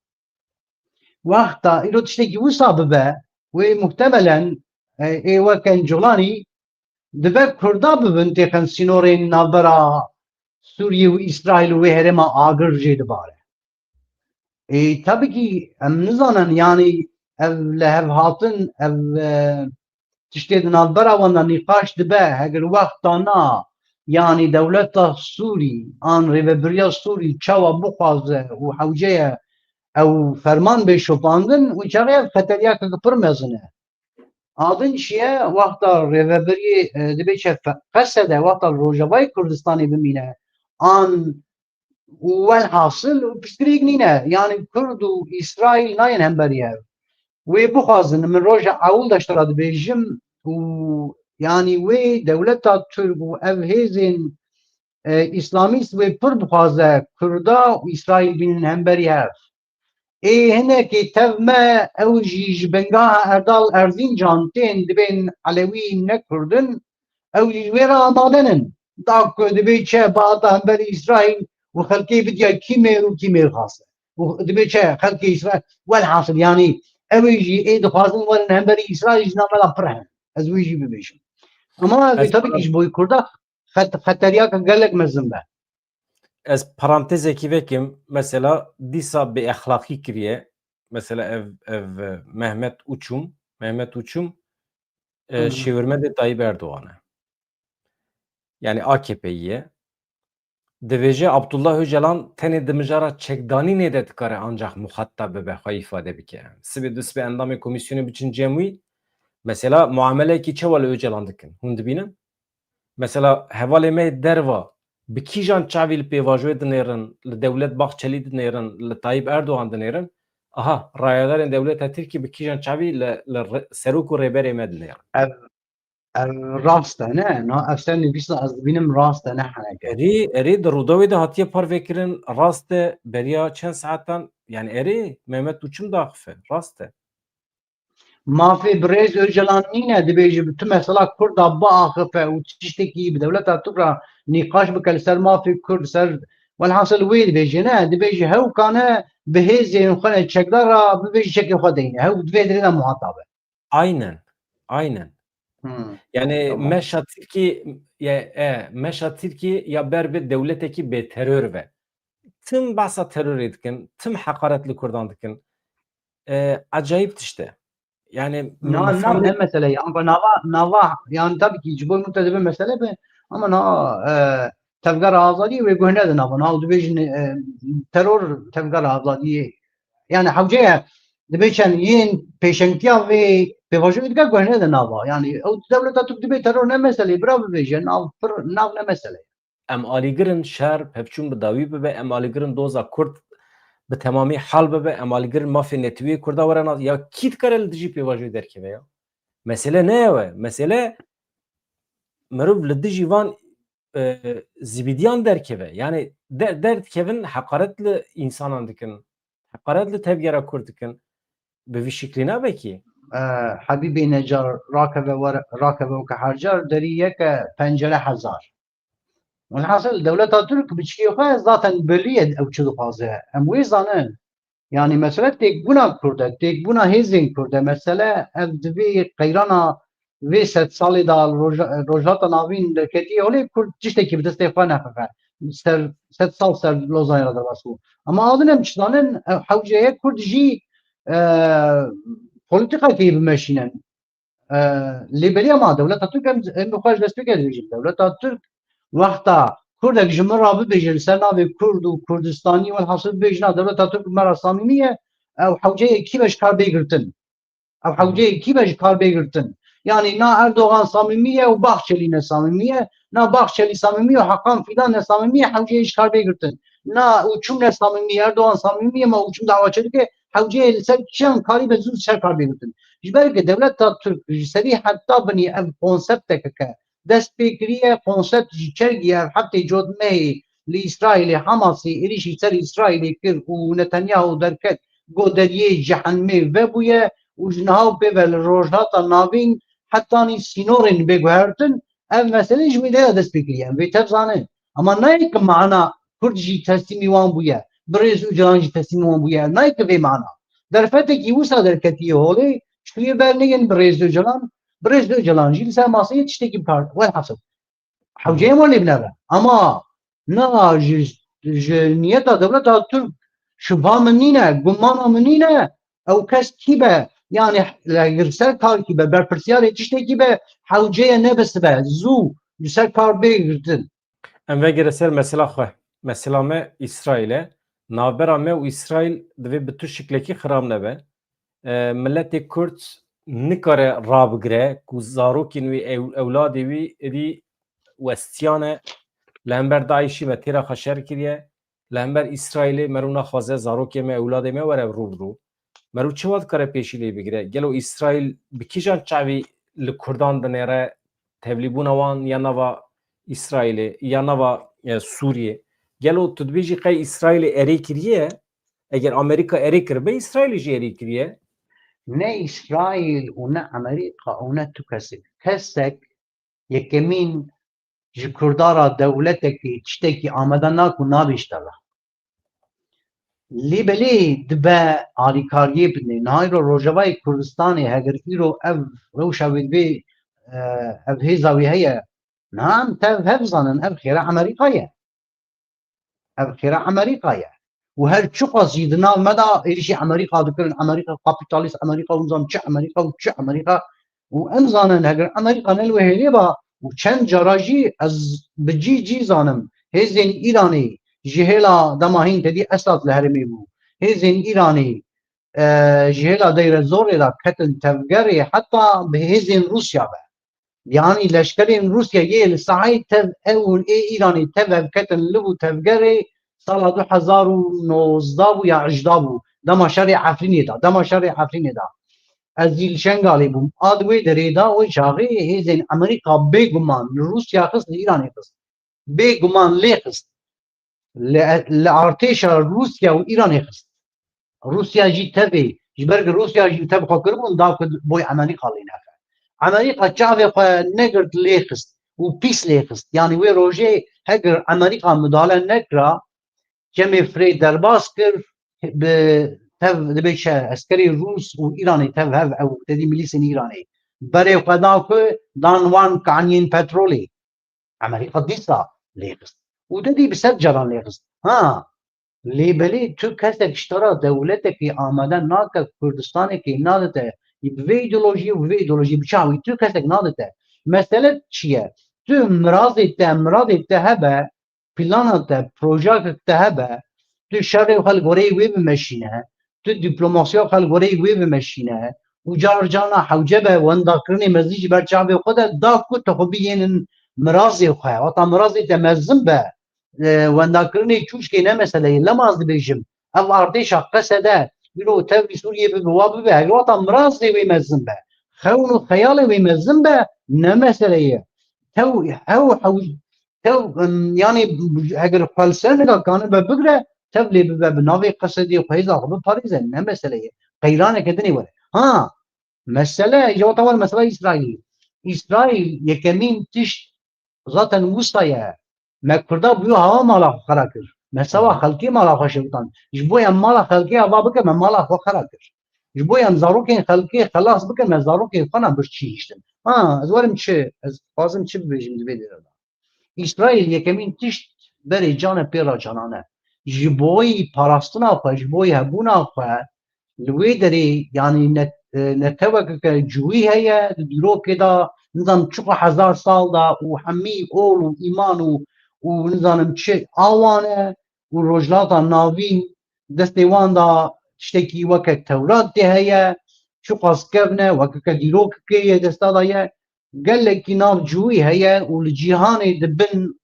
Wexta îro tiştekî wisa bibe, wê muhtemelen, e, ê weke Colanî dibe Kurda bibin têxin sînorên navbera Sûriyê û Îsraîl û wê herêma agir jê dibare. Ê, tabii ki em nizanin, yanî ev li hev hatin, ev, e, tiştê di navbera wan de nîqaş dibe, heger wexta na, yanî dewleta Sûrî an rêvebiriya Sûrî çawa bixwaze û hewce ye ew ferman bê şopandin, wî çaxê ev xeteriyeke pir mezin e. A din çi ye, wexta rêvebiriyê, e, dibê çi fe-, qesede, wexta li Rojavayê Kurdistanê bimîne, an û welhasil û piştgirêk nîne. Yanî Kurd û Îsraîl nayên hemberî hev. Wê bixwazin, min roja ewil de ji te re dibêjim û yanî wê dewleta Tirk û ev hêzên, e, îslamîst wê pir bixwaze Kurda û Îsraîl bînin hemberî hev. Ê hinekê tev me, ew jî ji bengaha Erdal Erzîncan tên, dibên Elewî ne Kurd in, ew jî ji wê re amade nin. Da ku dibê çi bihata hemberî Îsraîl û xelkê bidiya kî mêr û kî mêrxas e. Û dibê çi xelkê Îsraîl, welhasil, yanî ew ê jî ê dixwazin werin hemberî Îsraîl, ji navbera pir hene. Ez wê jî bibêjim. Ama Ez tabii ki ji bo Kurda xet-, xeteriyaka gelek mezin be. Ez parantezekî vekim, mesela dîsa bêexlaqî kiriye. Mesela ev, ev, e, Mehmet Uçum, Mehmet Uçum, e, Hı hı. şêwirmendê Tayyip Erdogan e. Yani A K P'yî ye. Divêje Abdullah Öcalan tenê di mijara çekdanînê de dikare ancak muhatap bibe, xwe îfade bike. Sibê du sibê endamê komîsyonê biçin cem wî. Mesela muameleyekî çawa li Öcalan dikin? Hûn dibînin? Mesela hevalê me yê derva bi kîjan çavî li pêvajoyê dinêrin, li Dewlet Bahçelî dinêrin, li Tayyip Erdogan dinêrin? Aha, rayedarên dewleta Tirkî bi kîjan çavî li, li re-, serok û rêberê me dinêrin? Ev, ev rast e, ne? Na, ev ser nivîsa ez dibînim rast e, ne heneke. Erê, erê di Rûdawê de hatiye parvekirin, rast e, beriya çend saetan, yani erê, Mehmet Uçum daxife, rast e. Mafê birêz Öcalan nîne, dibêje bi tu mesela Kurda biaxife û tiştekî bi dewleta Tirk re nîqaş bike li ser mafê Kurd, ser, welhasil wê dibêje, ne, dibêje hewkane bi hêzên xwe ne çekdar re bibêje çekê xwe deyne. Hew di vê derê de muhatap e. Aynen, aynen. Hmm. Yani Tamam. meşa Tirkî, ya, e, meşa Tirkî ya ber bi dewletekî bê terör ve. Tim behsa terorê dikin, tim heqaret li Kurdan dikin. E, acayip tişt e. Yani Na, na, insanlar ne mesele ya? Ama nava, nava, yani tabii ki ji bo min te dibe mesele be, ama na, e, tevgera azadiyê wê guh nede nava. Na, dibêjin, e, teror tevgera azadiyê. Yani hewce ye, dibê çend yên pêşengtiya vê pêvajoyê dike guh nede nava. Yani ew dewleta Tirk dibê teror ne mesele, bira bibêje, nav pir, nav ne mesele. Em alîgirin şer, pevçûn bi dawî bibe, em alîgirin doza Kurd bi temamî hal bibe, em alîgirin mafê netewî Kurda were nas-, ya kî dikare li dijî pêvajoyê derkeve ya? Mesele ne ew e. Mesele mirov li dijî van, e, zibîdiyan derkeve. Yani der-, derdikevin, heqaret li însanan dikin, Heqaret li tevgera Kurd dikin. Bi vî şiklî nabe kî. E, Hebîbê Necar rakeve were, rakeve weke her car derî yeke pencere hezar. Welhasil dewleta Tirk bi çiyê xwe zaten belî ye ew çi dixwaze. Em wê zanin. Yani mesele têkbûna Kurd e, têkbûna hêzên Kurd e. Mesele ev di vê qeyrana vê sed salê de li Roja-, Rojhilata Navîn derketiye holê Kurd tiştekî bi destê xwe nexife. Ser, sed sal ser Lozanê re derbas bû. Ama adin em çi zanin, ev hewce ye Kurd jî, e, polîtîkakê bimeşînin. E, lê belê ama dewleta Tirk em, em bi xwe ji destpêkê dibêjin. Dewleta Tirk wexta Kurdek ji min re bibêje li ser navê Kurd û Kurdistanî, welhasil bibêjin, na dewleta Tirk bi me re samîmî ye, ew hewceyê kî be ji kar bê girtin. Ev hewceyê kî be ji kar bê girtin. Yanî na Erdogan samîmî ye û Bahçelî ne samîmî ye, na Bahçelî samîmî ye û Hakan Fidan ne samîmî ye, hewceyê ji kar bê girtin. Na Uçum ne samîmî ye, Erdogan samîmî ye, ma Uçum dawa çêdike, hewceyê li ser çi em karîbe zû ser kar bê girtin. Ji ber ku dewleta Tirk ji serî heta binî ev konsepteke ke dest pê kiriye, konsept ji çergiye ev heftê cotmehê li Îsraîlê Hamasê êrîşî ser Îsraîlê kir û Netanyahu derket, got deriyê cehenmê vebûye û ji niha û pê ve li Rojhilata Navîn hetanî sînorên bê guhertin, ev mesele ji wê deya dest pê kiriye. Em vê tev zanin. Ama nayê ki mana Kurd jî teslîmî wan bûye, Birêz Ocalan jî teslîmî wan bûye. Nayê ki vê mana. Derfetekî wisa derketiye holê, ji wê bernigin Birêz Ocalan, Birêz Ocalan jî li ser maseyê tiştekî bikar. Welhasil. Hewceyê wan lê binere. Ama na ji, ji niyeta dewleta Tirk şubha min nîne, gumana min nîne, ew kes kî be, yani li ser kar kî be, berpirsiyarê tiştekî be, hewceye nebisibe, zû li ser kar bê girtin. Em vegere ser mesela xwe. Mesela me Îsraîl e. Navbera me û Îsraîl divê bi tu şiklekî xirab nebe. E, miletê Kurd nikare rabigire ku zarokên wî, ew-, ewladê wî êdî westiyane li hember DAIŞ'î me têra xwe şer kiriye, li hember Îsraîlê mero naxwaze zarokê me, ewladê me were rû bi rû. Mero çawa dikare pêşî lê bigire? Gelo Îsraîl bi kîjan çavî li Kurdan dinêre tevlîbûna wan ya nava Îsraîlê, ya nava, e, Sûriyê? Gelo tu dibêjî qey Îsraîlê erê kiriye? Eger Amerîka erê kiribe, Îsraîlê jî erê kiriye. Ne Îsraîl û ne Amerîka û ne tu kesek. Kesek yekemîn ji Kurda re dewletekî tiştekî amade nake û nabêjte ve. Lê belê dibe alîkariyê bidinê. Niha îro Rojavayê Kurdistanê heger îro ev rewşa wê divê, e, ev hêza wê heye. Niha em tev hev zanin, ev xêra Amerîka ye. Ev xêra Amerîka ye. Û her çiqas jî di nav me de êrişî Amerîka dikirin, Amerîka kapîtalîst, Amerîka û nizam çi Amerîka û çi Amerîka. Û em zanin heger Amerîka ne li wê hêlê ba û çend cara jî ez bi cî cî zanim hêzên Îranê ji hêla dema hîn tedî Esad li herêmê bû. Hêzên Îranê, e, ji hêla Deyre Zorê de ketin tevgerê heta bi hêzên Rûsya be. Yanî leşkerên Rûsya yê li sahayê tev ew û ê Îranê tev ev ketin li bû tevgerê sala du hezar û nozdeh bû ya hejdeh bû. Dema şerê Efrînê de, dema şerê Efrînê de. Ez jî li Şengalê bûm. A di wê derê de wê çaxê hêzên Amerîka bêguman li Rûsya xist, li Îranê xist. Bêguman lê xist. Li, li artêşa Rûsya û Îranê xist. Rûsya jî tevê, ji ber ku Rûsya jî tev xwe kiribûn, da ku boy Amerîka lê nexe. Amerîka çavê xwe negirt lê xist û pîs lê xist. Yanî wê rojê heger Amerîka midale nekira, cemê firê derbas kir, bi tev dibê çi eskerê Rûs û Îranê tev hev ew tedî milîsên Îranê. Berê xwe da ku dan wan kaniyên petrolê. Amerîka dîsa lê xist. Û te dî bi sed caran lê xist. Ha, lê belê tu kesek ji te re dewletekî amade nake, Kurdistanekî nadite, bi vê îdeolojiyê û bi vê îdeolojiyê bi çavî tu kesek nadite. Mesele çi ye? Tu mirazê te, miradê te hebe, plana te, projeyek te hebe, tu şerê xwe li goreyê wê bimeşîne, tu diplomasiya xwe li goreyê wê bimeşîne û car carna hewce be wendakirinê mezin ji ber çavê xwe de da ku tu xwe bigihînin mirazê xwe. Wata mirazê te mezin be, e, wendakirinê çûçkê ne mesele ye. Lema ez dibêjim, ev artêşa Qesede, îro tevlî Sûriyê bibe, wa bibe, eger wata mirazê wê mezin be, xewn û xeyalê wê mezin be, ne mesele ye. Tew, hew, hew, tew, em, yanî, heger xwe li ser nika kanibe bigre, tevlê bibe bi navê Qesedê û hêza xwe biparêze, ne mesele ye. Qeyraneke dinê were. Ha, mesele, ji wata were mesela Îsraîl. Îsraîl yekemîn tişt zaten wisa ye. Me Kurda bûyo hawa mala xwe xera kir. Me sewa xelkê mala xwe şewtan. Ji bo em mala xelkê ava bike, me mala xwe xera kir. Ji bo em zarokên xelkê xelas bike, me zarokên xwe na birçî hiştin. Ha, ez werim çi, ez dixwazim çi bibêjim di vê dêra de. Îsraîl yekemîn tişt berê can e pê re canan e. Ji boyî parastina xwe, ji boyî hebûna xwe, li wê derê, yanî ne-, e, netewekeke cûyî heye, di dîrokê de, nizam çiqas hezar sal de û hemî ol û îman û, û nizanim çi awan e û Rojhilata Navîn destê wan de tiştekî weke Tewratê heye, çiqas kevn e, wekeke dîrokekê yê desta de ye, gelekî nav cûyî heye û li cîhanê di bin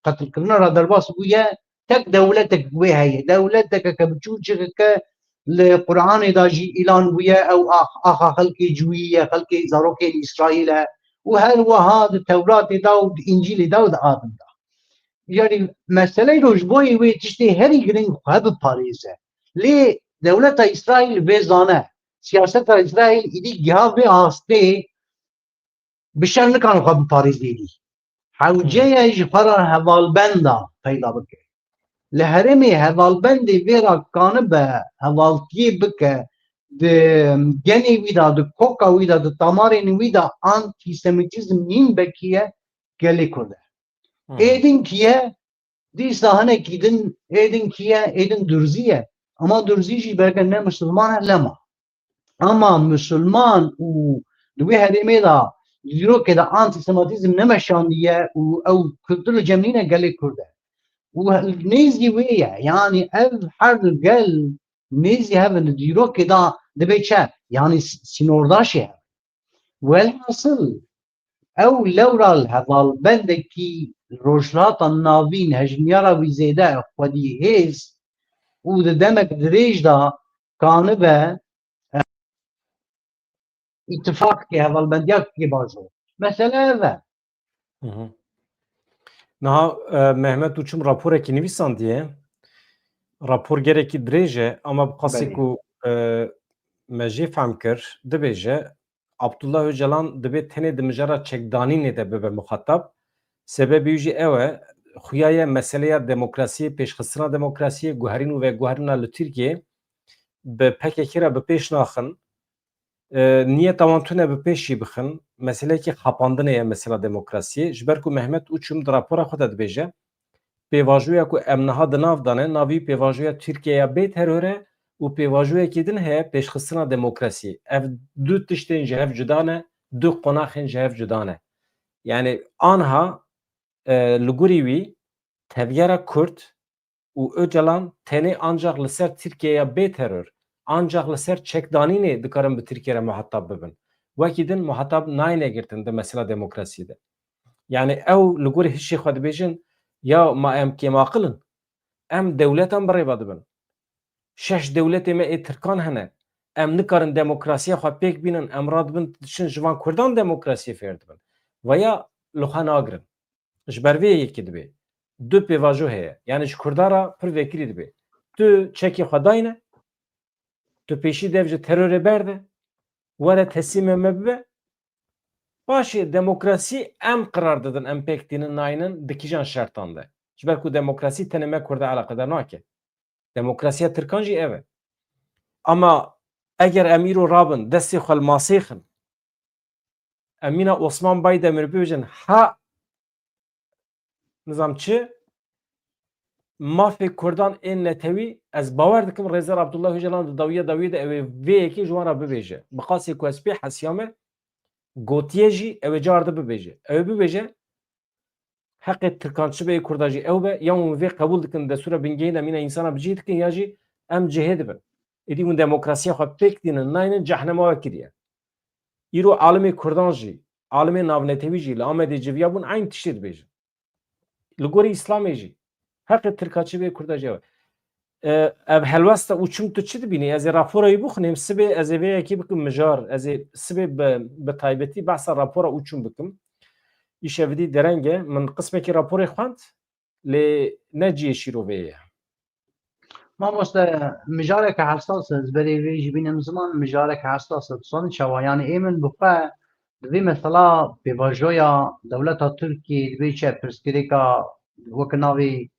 qetilkirina re derbas bûye, tek dewletek wê heye. Dewleteke ke biçûçikeke li Quranê de jî îlan bûye, ew ax-, axa xelkê cûyî ye, xelkê zarokên Îsraîl e û her wiha di Tewratê de û di Încîlê de û di a din de. Yanî meseleyê rojboyê wê tiştê herî giring xwe biparêze. Lê dewleta Îsraîl vê zane. Siyaseta Îsraîl îdî giha vê astê bi şer nikane xwe biparêzê dî. Hewce ye ji xwe re hevalbenda peyda bike. Li herêmê hevalbendê vê re kanibe hevaltiyê bike, di genê wî de, di koka wî de, di tamarên wî de antîsemitîzm nîn bekî ye, gelê Kurd e. Êdin kî ye? Dîsa hinekî din êdin kî ye? Êdin Durzî ye. Ama Durzî jî belke ne misilman e, lema. Ama misilman û di wê herêmê de, di dîrokê de antîsemitîzm nemeşandiye û ew kultur li cem nîne gelê Kurd e. Û he-, nêzî wê ye. Yanî ev her du gel nêzî hev in, di dîrokê de dibe çi? Yanî s-, sînordaşê hev. Welhasil, ew lewra li hevalbendekî Rojhilata Navîn hejmiyara wî zêde, xwedî hêz û di demek dirêj de kanibe, e, îtifaqekê, hevalbendiyakê bajo. Mesele ev e. Hı hı. Niha, e, Mehmet Uçum raporekî nivîsandiye. Rapor gerekî dirêj e, ama bi qasî Belê. ku, e, me jê fehm kir, dibêje, Abdullah Öcalan dibê tenê di mijara çekdanînê de bibe muxatab. Sebebê wî jî ew e, xuya ye meseleya demokrasiyê, pêşxistina demokrasiyê, guherîn û veguherîna li Tirkiyeyê bi P K K re bi pêş naxin. E, niyeta wan tune bi pêş jî bixin. Meseleyekî xapandinê ye mesela demokrasiyê. Ji ber ku Mehmet Uçum di rapora xwe de dibêje, pêvajoya ku em niha di nav de ne, navî pêvajoya Tirkiyeya bê teror e û pêvajoyekî din heye pêşxistina demokrasiyê. Ev du tiştên ji hev cuda ne, du qonaxên ji hev cuda ne. Yanî anha, e, li gorî wî tevgera Kurd û Ocalan tenê ancaq li ser Tirkiyeya bê teror, ancaq li ser çekdanînê dikarin bi Tirkiye re muhatab bibin. Wekî din muhatab nayne girtin di mesela demokrasiyê de. Yanî ew li gorî hişê xwe dibêjin, ya ma em kêmaqil in, em dewletan bi rêva dibin. Şeş dewletê me ê Tirkan hene. Em nikarin demokrasiya xwe pêk bînin, em radibin diçin ji van Kurdan demokrasiyê fêr dibin. Veya li xwe nagirin. Ji ber vê yekê dibê. Du pêvajo heye. Yanî ji Kurda re pir vekirî dibê. Tu çekê xwe dayne, tu pêşî dev ji terorê berde, were teslîmê me bibe. Paşê demokrasî em qirar didin, em pêk tînin naynin di kîjan şertan de. Ji ber ku demokrasî tenê me Kurda eleqedar nake. Demokrasiya Tirkan jî ev e. Ama eger em îro rabin, destê xwe li masê xin, em mîna Osman Baydemir bibêjin, ha, nizam çi, mafê Kurdan ên netewî, ez bawer dikim Rêzdar Abdullah Ocalan di dawiya dawiyê de ew ê vê yekê ji wan re bibêje. Bi qasê ku ez pê hesiyame, gotiye jî ew ê cardi bibêje. Ew ê bibêje, heqê Tirkan çi be, ê Kurda jî ew be, ya hûn vê qebûl dikin, destûra bingehîn de mîna însana bi cih dikin, ya jî em cihê dibin. Êdî hûn demokrasiya xwe pêk tînin, naynin, cehnema we kiriye. Îro alimê Kurdan jî, alimê navnetewî jî li Amedê civiya bûn, eyn tiştê dibêjin. Li gorî Îslamê jî. Heqê Tirka çi be, Kurda jî ew e. E, ev helwesta û çim tu çi dibînî? Ez ê rapora wî bixwînim, sibê ez ê vê yekê bikim mijar. Ez ê sibê bi, bi taybetî behsa rapora û çim bikim. Îşev dî dereng e. Min qismekî raporê xwend, lê ne cihê şîrovê ye. Mamoste, mijareke hesas e, ez berê vê jî bînim ziman, mijareke hesas e. Dizanî çawa? Yanî ê min bi xwe di vê mesela pêvajoya dewleta Tirkiyê dibê çi, pirsgirêka weke navê,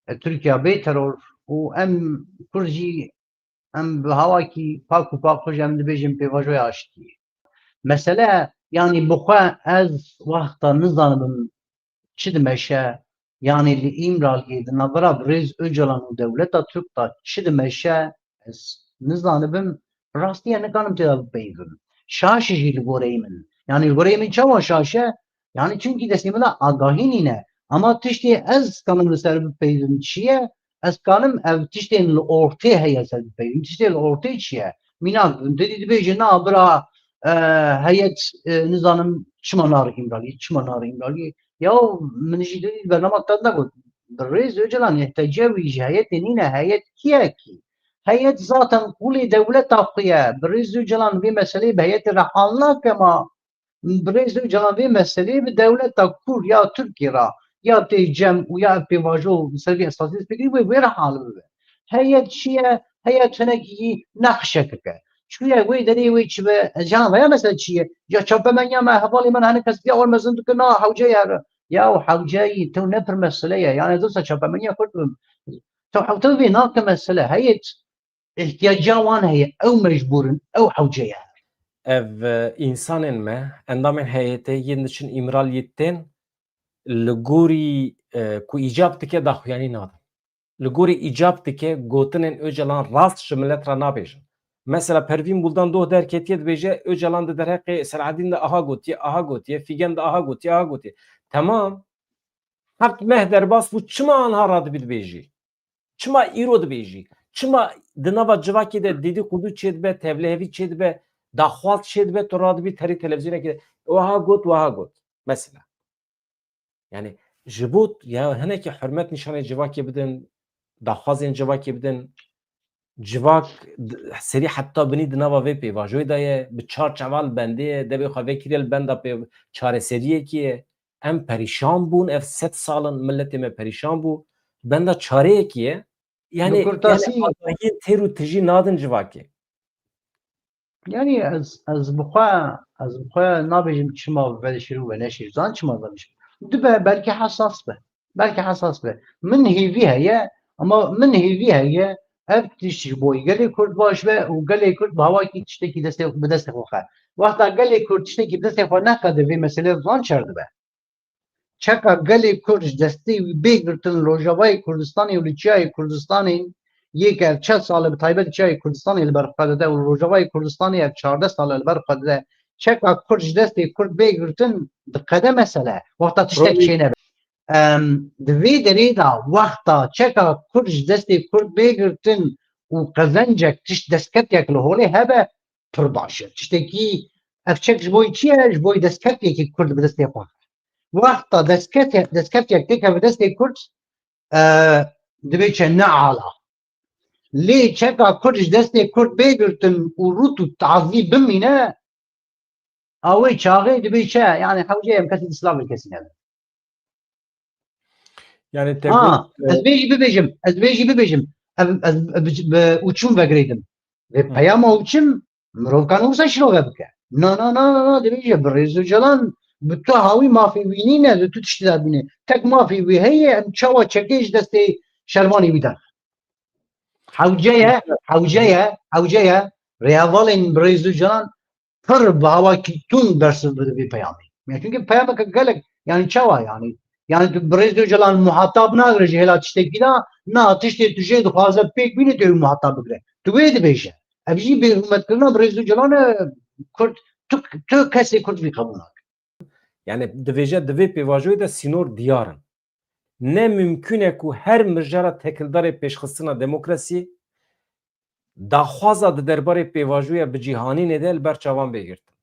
e, Tirkiya bê teror û em Kurd jî em bi hawakî pak û pak xwe jî em dibêjin pêvajoya aştiyê. Mesele, yanî bi xwe ez wexta nizanibim çi dimeşe, yanî li Îmraliyê di navbera birêz Ocalan û dewleta Tirk de çi dimeşe, ez nizanibim, rastiya nikanim tê de bipeyivim. Şaş e jî li goreyê min. Yanî li goreyê min çawa şaş e? Yanî çunkî destê min de agahî nîne. Ama tiştê ez kanim li ser bipeyivim çi ye? Ez kanim ev tiştên li ortê heye ser bipeyivim. Tiştê li ortê çi ye? Mînak, tu dibêjî na bira, e, heyet, e, nizanim çima nari Îmraliyê, çima nari Îmraliyê. Ya min jî dî bernama te de got. Birêz Ocalan nehteciya wî ji heyetê nîne, heyet kî ye kî? Heyet zaten qûlê dewleta xwe ye. Birêz Ocalan vê meseleyê bi heyetê re hal nake ma. Birêz Ocalan vê meseleyê bi dewleta Kurd ya Tirkiyê re ya tê cem û ya ev pêvajo li ser vê esasî dest pê kirî wê, wê re hal bibe. Heyet çi ye? Heyet hinekî nexşekek e. Çûye wê derê wê çi be? Ez jî anvaya mesele çi ye? Ya çapemeniya me, hevalê min hinek kes ya wer mezin dikin, na hewce ye. Ya hewceyî, tew ne pir mesele ye. Yani, dosta çapemeniya Kurd bim. Tew hewtew vê nake mesele. Heyet ihtiyaca wan heye. Ew mecbûr in. Ew hewce ye. Ev, e, însanên me, endamên heyetê yên diçin Îmraliyê tên li gorî, e, ku îcab dike daxuyanî nadin. Li gorî îcab dike gotinên Ocalan rast ji milet re nabêjin. Mesela Pervîn Buldan doh derketiye dibêje Ocalan di derheqê Selahaddîn de aha gotiye, aha gotiye, Fîgen de aha gotiye, aha gotiye. Temam. Heft meh derbas bû, çima anha radibî dibêjî? Çima îro dibêjî? Çima di nava civakê de dedîqûdû çêdibe, tevlihevî çêdibe, daxwaz çêdibe, tu radibî terî televîzyonekê de, wiha got, wiha got. Mesela. Yani, ji bo ya hinekî hurmet nîşanê civakê bidin, daxwazên civakê bidin, civak d-, serî heta binî di nava vê pêvajoyê de ye, bi çar çaval bendê ye, devê xwe vekiriye li benda pê çareseriyekê ye. Em perîşan bûn, ev sed sal in miletê me perîşan bû, benda çareyekê ye. Yani, Bi kurtasî yani agahiyên têr û tijî nadin civakê. Yani ez, ez bi xwe, ez bi xwe nabêjim çima veşêr û veneşêr. Zan çima veneşêr. Dibe belkî hesas be. Belkî hesas be. Min hêvî heye, ama min hêvî heye ev tişt ji bo gelê Kurd baş be û gelê Kurd bi hawakî tiştekî destê, bi destê xwe xe. Wexta gelê Kurd tiştekî bi destê xwe nexe, di vê meselê zan çer dibe. Çeka gelê Kurd ji destê wî bê girtin li Rojavayê Kurdistanê û li Çiyayê Kurdistanê, yê ke ev çel sal e, bi taybet Çiyayê Kurdistanê li ber xwe dide û li Rojavayê Kurdistanê ev çardeh sal e li ber xwe dide, çeka Kurd ji destê Kurd bê girtin, diqede mesele. Wexta tiştek Royê çênebe. Em, di vê derê de wexta çeka Kurd ji destê Kurd bê girtin û qezencek, tişt, destkeftek li holê hebe, pir baş e. Tiştekî, ev çek ji bo çi ye? Ji bo destkeftekî Kurd bi destê xwe. Wexta destkefte-, destkeftek têkeve destê Kurd, e, dibê çi, ne ala. Lê çeka Kurd ji destê Kurd bê girtin û rût û tazî bimîne, a wê çaxê dibê çi? Yani hewce em kesî di silav li kesî nebe. Yani Ha, tevgot, e, ez vê jî bibêjim, ez vê jî bibêjim. Ev, ez, ez bi, bi uçum vegirêdim. Vê Hı. peyama uçum mirov kan wisa şirove bike. Na, na, na, na, na, dibêje bi Rêz Ocalan, bi tu hawî mafê wî nîne, li tu tiştî de bîne. Tek mafê wî heye, em çawa çekê ji destê şervanê wî dan. Hewce ye, hewce ye, hewce ye. Rêhevalên bi Rêz Ocalan pir bi hawakî tund bersiv bide vê peyamê. Yani çünkü peyameke gelek, yani çawa yani? Yani tu bi Rêz Ocalan muhatab nagire ji hêla tiştekî de, na tiştê tu jê dixwaze pêk bîne tu wî muhatab bigire. Tu wê dibêje. Ev jî bêhurmetkirina bi Rêz Ocalan e, Kurd, tu, tu kesê Kurd vî qebûl nake. Yani dibêje di vê pêvajoyê de sînor diyar in. Ne mimkun e ku her mijara tekildarê pêşxistina demokrasiyê daxwaza di derbarê pêvajoya bi cîhanînê de li ber çavan bê girtin.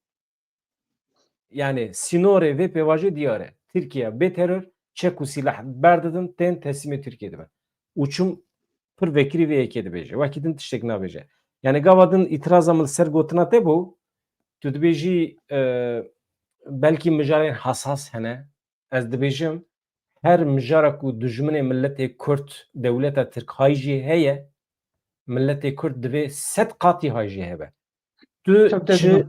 Yani sînorê vê pêvajoyê diyar e. Tirkiye bê teror, çek û sîleh berdidin, tên teslîmê Tirkiye dibin. Û çim pir vekirî vê yekê dibêje. Wekî din tiştek nabêje. Yani gava din îtiraza min li ser gotina te bû, tu dibêjî, e, belkî mijarên hesas hene. Ez dibêjim, her mijara ku dijminê miletê Kurd dewleta Tirk hay jî heye, Miletê Kurd divê sed qatî hay jê hebe. Tu Çok çi, doğru.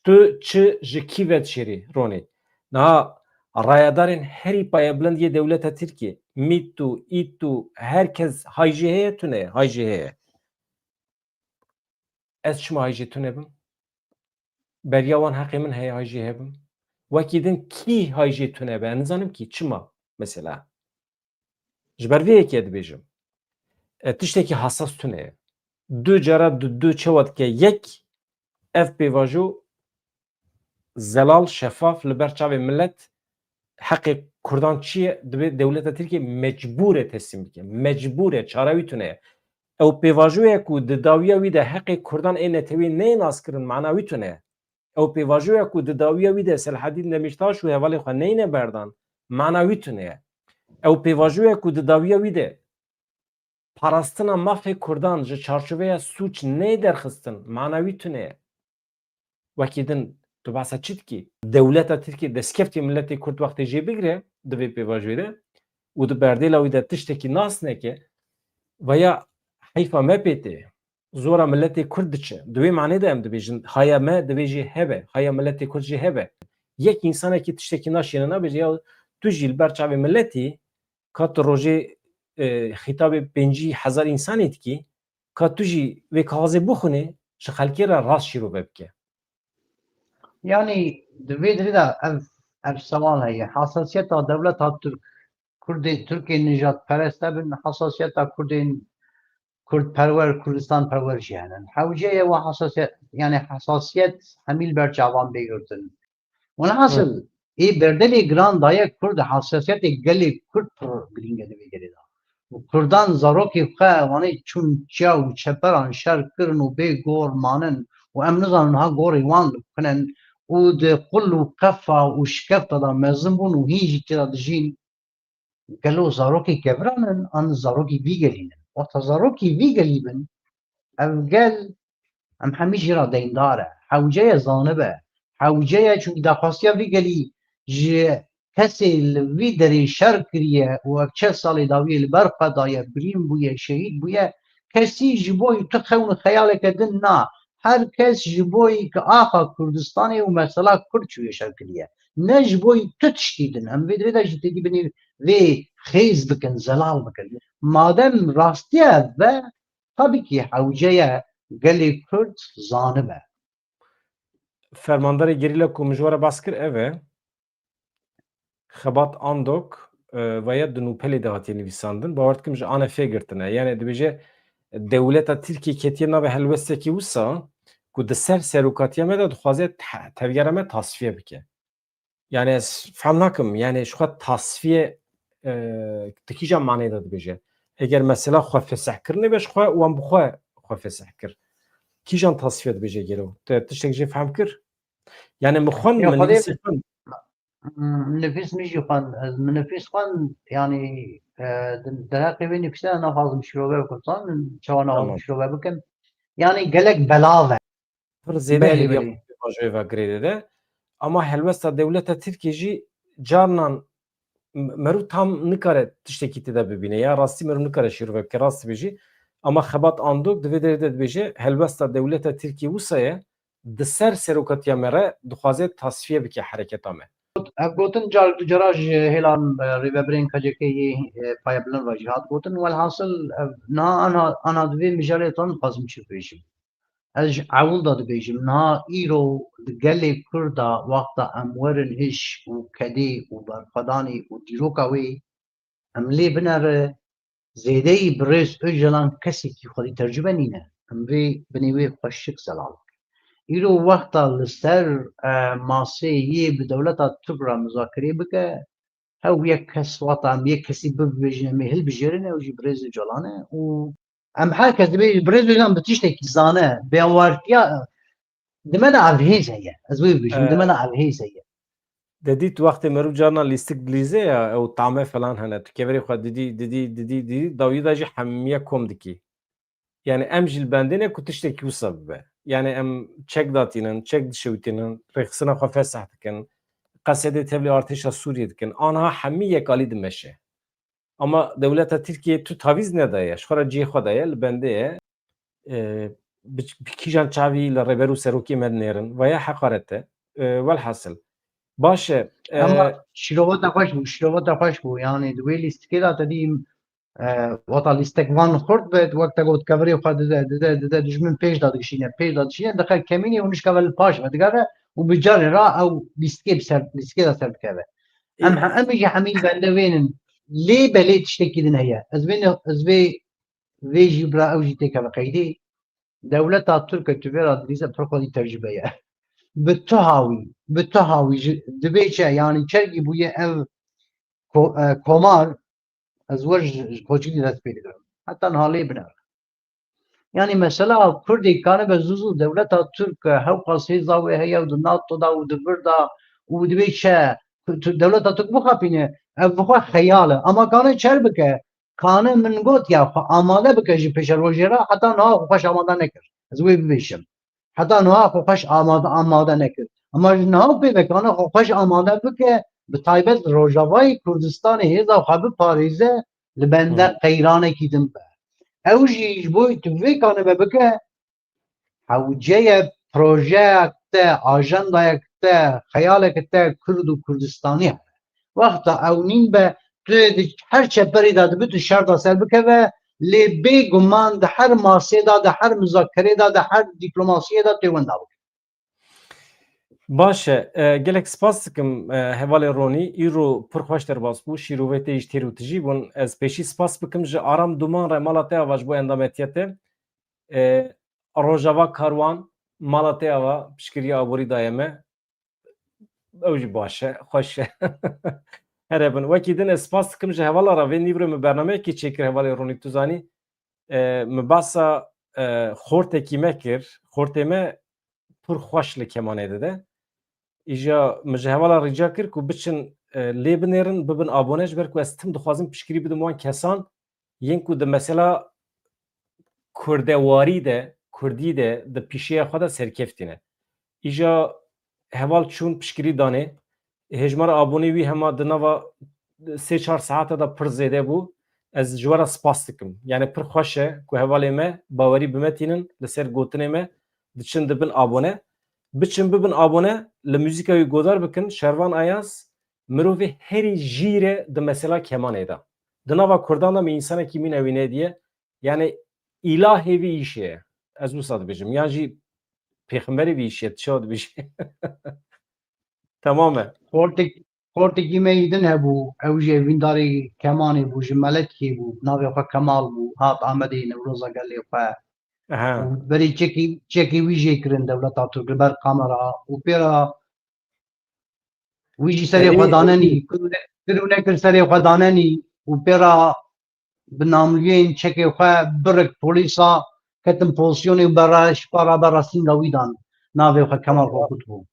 Tu çi ji kî vedişêrî, Ronî? Niha rayedarên herî payebilind yê dewleta Tirkiyê, MÎT û, ÎT û, her kes hay jê heye, tune ye, hay jê heye. Ez çima hay jê tune bim? Beriya wan heqê min heye hay jê hebim. Wekî din kî hay jê tune be? Ez nizanim kî. Çima? Mesela. Ji ber vê yekê dibêjim. E, tiştekî hesas tune ye. Du cara du, du çawa dike? Yek, ev pêvajo zelal, şefaf, li ber çavê milet, heqê Kurdan çi ye? Divê dewleta Tirkiye mecbûr e teslîm bike. Mecbûr e, çara wî tune ye. Ew pêvajoya ku di dawiya wî de heqê Kurdan ê netewî neyê naskirin, mana wî tune ye. Ew pêvajoya ku di dawiya wî de Selahedîn Demîrtaş û hevalê xwe neyne berdan, mana wî tune ye. Ew pêvajoya ku di dawiya wî de parastina mafê Kurdan ji çarçoveya sûc neyê derxistin, mana wî tune ye. Wekî din tu behsa çi dikî? Dewleta Tirkiyê destkeftê miletê Kurd wextê jê bigire, di vê pêvajoyê de û di berdêla wî de tiştekî nas neke, veya heyfa me pê tê, zora miletê Kurd diçe. Di wê manê de em dibêjin, haya me divê jê hebe, haya miletê Kurd jê hebe. Yek însanekî tiştekî naşêne nabêje, ya tu jî li ber çavê miletî, ka tu rojê, e, xîtabê pêncî hezar însanê dikî, ka tu jî vê kaxezê bixwînê, ji xelkê re rast şîrove bike. Yanî di vê derê de ev, ev sewal heye. Hesasiyeta dewleta Tirk, Kurdê, Tirkên nijadperest hebin, hesasiyeta Kurdên Kurdperwer, Kurdistanperwer jî hene. Hewce ye we hesasiyet, yanî hesasiyet hemî li ber çavan bê girtin. Welhasil, Hı. ê berdelê giran daye Kurd, hesasiyetê gelê Kurd pir girîng e di vê derê de. Û Kurdan zarokê xwe, wanê çûn çiya û çeperan şer kirin û bê gor manin û em nizanin ha gorê wan li ku ne û di qul û qefa û şikefta de mezin bûn û hîn jî tê de dijîn. Gelo zarokê keviran in an zarokê vî gelî ne? Wexta zarokê vî gelî bin, ev gel em hemî jî re deyndar e. Hewce ye zanibe. Hewce ye, çunkî daxwastiya vî gelî ji kesê li vî derê şer kiriye û ev çel salê dawiyê li ber xwe daye, birîn bûye, şehîd bûye. Kesî ji bo tu xewn û xeyaleke din na. Her kes ji bo ku axa Kurdistanê û mesela Kurd çûye şer kiriye. Ne ji bo tu tiştî din. Em vê derê de jî têdî binê vê xêz bikin, zelal bikin. Madem rastiya ev be, tabii ki hewce ye gelê Kurd zanibe. Fermandarê gerîla ku min ji we re bas kir ev e. Xebat Andok, e, veya di nûpelê de hatiye nivîsandin. Bawer dikim ji A N F girtine. Yani dibêje dewleta Tirkiyê ketiye navê helwestekî wisa ku di ser serokatiya me de dixwaze te-, tevgera me tasfiye bike. Yani ez fehm nakim, yani ji xwe tasfiye, e, di kîjan manê de dibêje? Eger mesela xwe fesih kirine be ji xwe, wan bi xwe xwe fesih kir. Kîjan tasfiye dibêje gelo? Te tiştek jê fehm kir? Yani min xwend, Ya min xwedê nivîsî xwend. Hmm, nifîs min jî xwend. Ez min nifîs xwend, yani, e, di, di heqê wê nifîsê naxwazim şirove bikim. Zanin çawa naxwazim Tamam. şirove bikim? Yani gelek belav e. Pir zêde Belê, elî belê. Pêvajoyê ve girêdê de. Ama helwesta dewleta Tirkiyê jî carnan m-, merû tam nikare tiştekî tê de bibîne. Ya rastî merû nikare şîrove bike, rast dibêjî. Ama Xebat Andok di vê derê de dibêje, helwesta dewleta Tirkiyê wisa ye, di ser serokatiya me re dixwaze tasfiye bike hereketa me. Ev gotin car du cara ji hêlan, e, rêvebirên K C K yê, e, payebilind ve jî hat gotin. Welhasil, ev, niha ana, ana di vê mijarê de dixwazim çi bêjim. Ez ji ewil de dibêjim, niha îro di gelê Kurd de wexta em werin hiş û kedê û berxwedanê û dîroka wê em lê binere, zêdeyî birêz Ocalan kesekî xwedî tercûme nîne. Em vê binê wê xweşik zelal bikin. Îro wexta li ser, e, masê yê bi dewleta Tirk re muzakirê bike, hew yek kes wata em yek kesî bibêjin, em ê hilbijêrin, ew jî birêz Ocalan e û em her kes dibê birêz Ocalan bi tiştekî zane, bawertiya, di me de ev hêz heye. Ez wê bibêjim, di me de Ee, ev hêz heye. Dedî tu wextê meriv carna lîstik dilîze ya, ew tame falan hene. Tu kevirê xwe didî, didî, didî, didî, dawiyê de jî hemiye kom dikî. Yani em jî li bendê ne ku tiştekî wisa bibe. Yani em çek datînin, çek dişewitînin, rêxistina xwe fesih dikin, qesedê tevlî artêşa Sûriyê dikin. Anha hemî yekalî dimeşe. Ama dewleta Tirkiyê tu tavîz nedaye, ji xwe re cihê xwe daye, li bendê ye. e, bi, bi kîjan çavî li rêber û serokê me dinêrin, veya heqaret e. E, welhasil. Baş e. E, Ama şîrova te xweş bû, şîrova te xweş bû. Yanî di wê lîstikê de te dî, e, wata lîstek van xurt be, wek te got kevirê xwe dide, dide, dide, dijmin pêş de dikişîne, pêş de dikişîne, dixe kemînê û nişka ve li paş ve digere û bi carê re ew lîstikê bi ser, lîstikê de ser dikeve. Em, em jî hemî bende vênin. Lê belê tiştekî din heye. Ez vê ne-, ez vê, vê jî bira ew jî têkeve qeydê. Dewleta Tirk e, tu vê re dilîze pir xwedî tecrübe ye. Bi tu hawî, bi tu hawî ji, dibê çi, yanî çergî bûye ev ko-, e, komar, ez wer ji, ji koçî dest pê digirim. Heta niha lê bine. Yanî mesela Kurdê kanibe zû zû dewleta Tirk, e, hewqas hêza wê heye û di NATO da û di vir da û dibê çi, tu, dewleta Tirk bixapîne, ev bi xwe xeyal e. Ama kane çer bike, kane min got ya xwe amade bike ji pêşerojê re, heta niha xwe xweş amade nekir. Ez wê bibêjim. Heta niha xwe xweş amade, amade nekir. Ama ji niha û pê ve kane xwe xweş amade bike, bi taybet Rojavayê Kurdistanê hêza xwe biparêze, li bende Hı. qeyranekî din be. Ew jî ji bo tu vê kanibe bike, hewce ye projeyek te, ajandayek te, xeyalek te Kurd û Kurdistanî hebe. Wexta ew nîn be, tu di her çeperê de dibe tu şer de ser bikeve, lê bêguman di her masê de, di her muzakerê de, di her dîplomasiyê de tu wenda bike. Baş e. E, gelek spas dikim, e, hevalê Ronî. Îro pir xweş derbas bû. Şîrovê te jî têr û tijî bûn. Ez pêşî spas bikim ji Aram Duman re, mala te ava ji bo endametiya te. E, Rojava Karwan, mala te ava piştgiriya aborî daye me. Ew jî baş e, xweş e. Here bin. Wekî din ez spas dikim ji hevala re. Vê nîvro min bernameyekî çêkir hevalê Ronî, tu zanî. E, min basa, e, xortekî me kir. Xortê me pir xweş li kemanê dide. Îja min ji hevala rica kir ku biçin, e, lê binêrin, bibin abone, ji ber ku ez tim dixwazim piştgirî bidim wan kesan yên ku di mesela kurdewarî de, kurdî de, di pîşeya xwe de serkeftî ne. Îja heval çûn piştgirî danê. Hêjmara abonê wî hema di nava sê çar saete de pir zêde bû. Ez ji we re spas dikim. Yani pir xweş e ku hevalê me bawerî bi me tînin, li ser gotinê me diçin dibin abone. Biçin bibin abone, li muzîka wî godar bikin. Şervan Ayaz, mirovê herî jîr e di mesela kemanê de. Di nava kurdan de min însanekî min ewî nediye. Yani îlahê vî îşê ye. Ez wisa dibêjim. Yan jî pêxemberê vî îşê ye, tu çawa dibêjî? Temam e. Xortek-, xortekî me yî din hebû, ew jî evîndarê kemanê bû, ji Meletkê bû, navê xwe Kemal bû, hat Amedê Newroza gelê xwe. Aha. Û berê çekî, çekî wî jê kirin dewleta Tirk li ber kamera û pê re wî jî serê xwe danenî, kir û ne-, kir û nekir serê xwe danenî û pê re bi namliyên çekê xwe birik polîsa ketin pozisyonê û beraş para berasînga wî dan. Navê xwe Kemal Xorkut bû.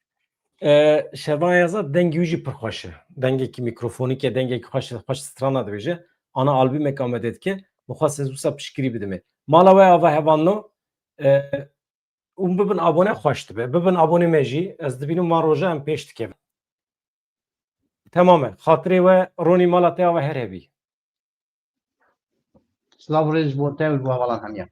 E, Şervan Yaza dengê wî jî pir xweş e. Dengekî mîkrofonîk e, dengekî xweş, xweş strana dibêje. Ana albûmek amade dike. Min xwest ez wisa piştgirî bidimê. Mala we ava hevalno. E, û bibin abone xweş dibe. Bibin abonê me jî. Ez dibînim van roja em pêş dikevin. Temam e. Xatirê we Ronî, mala te ava her hebî. Silav û rêz ji bo te û ji bo hevalan hemiyan.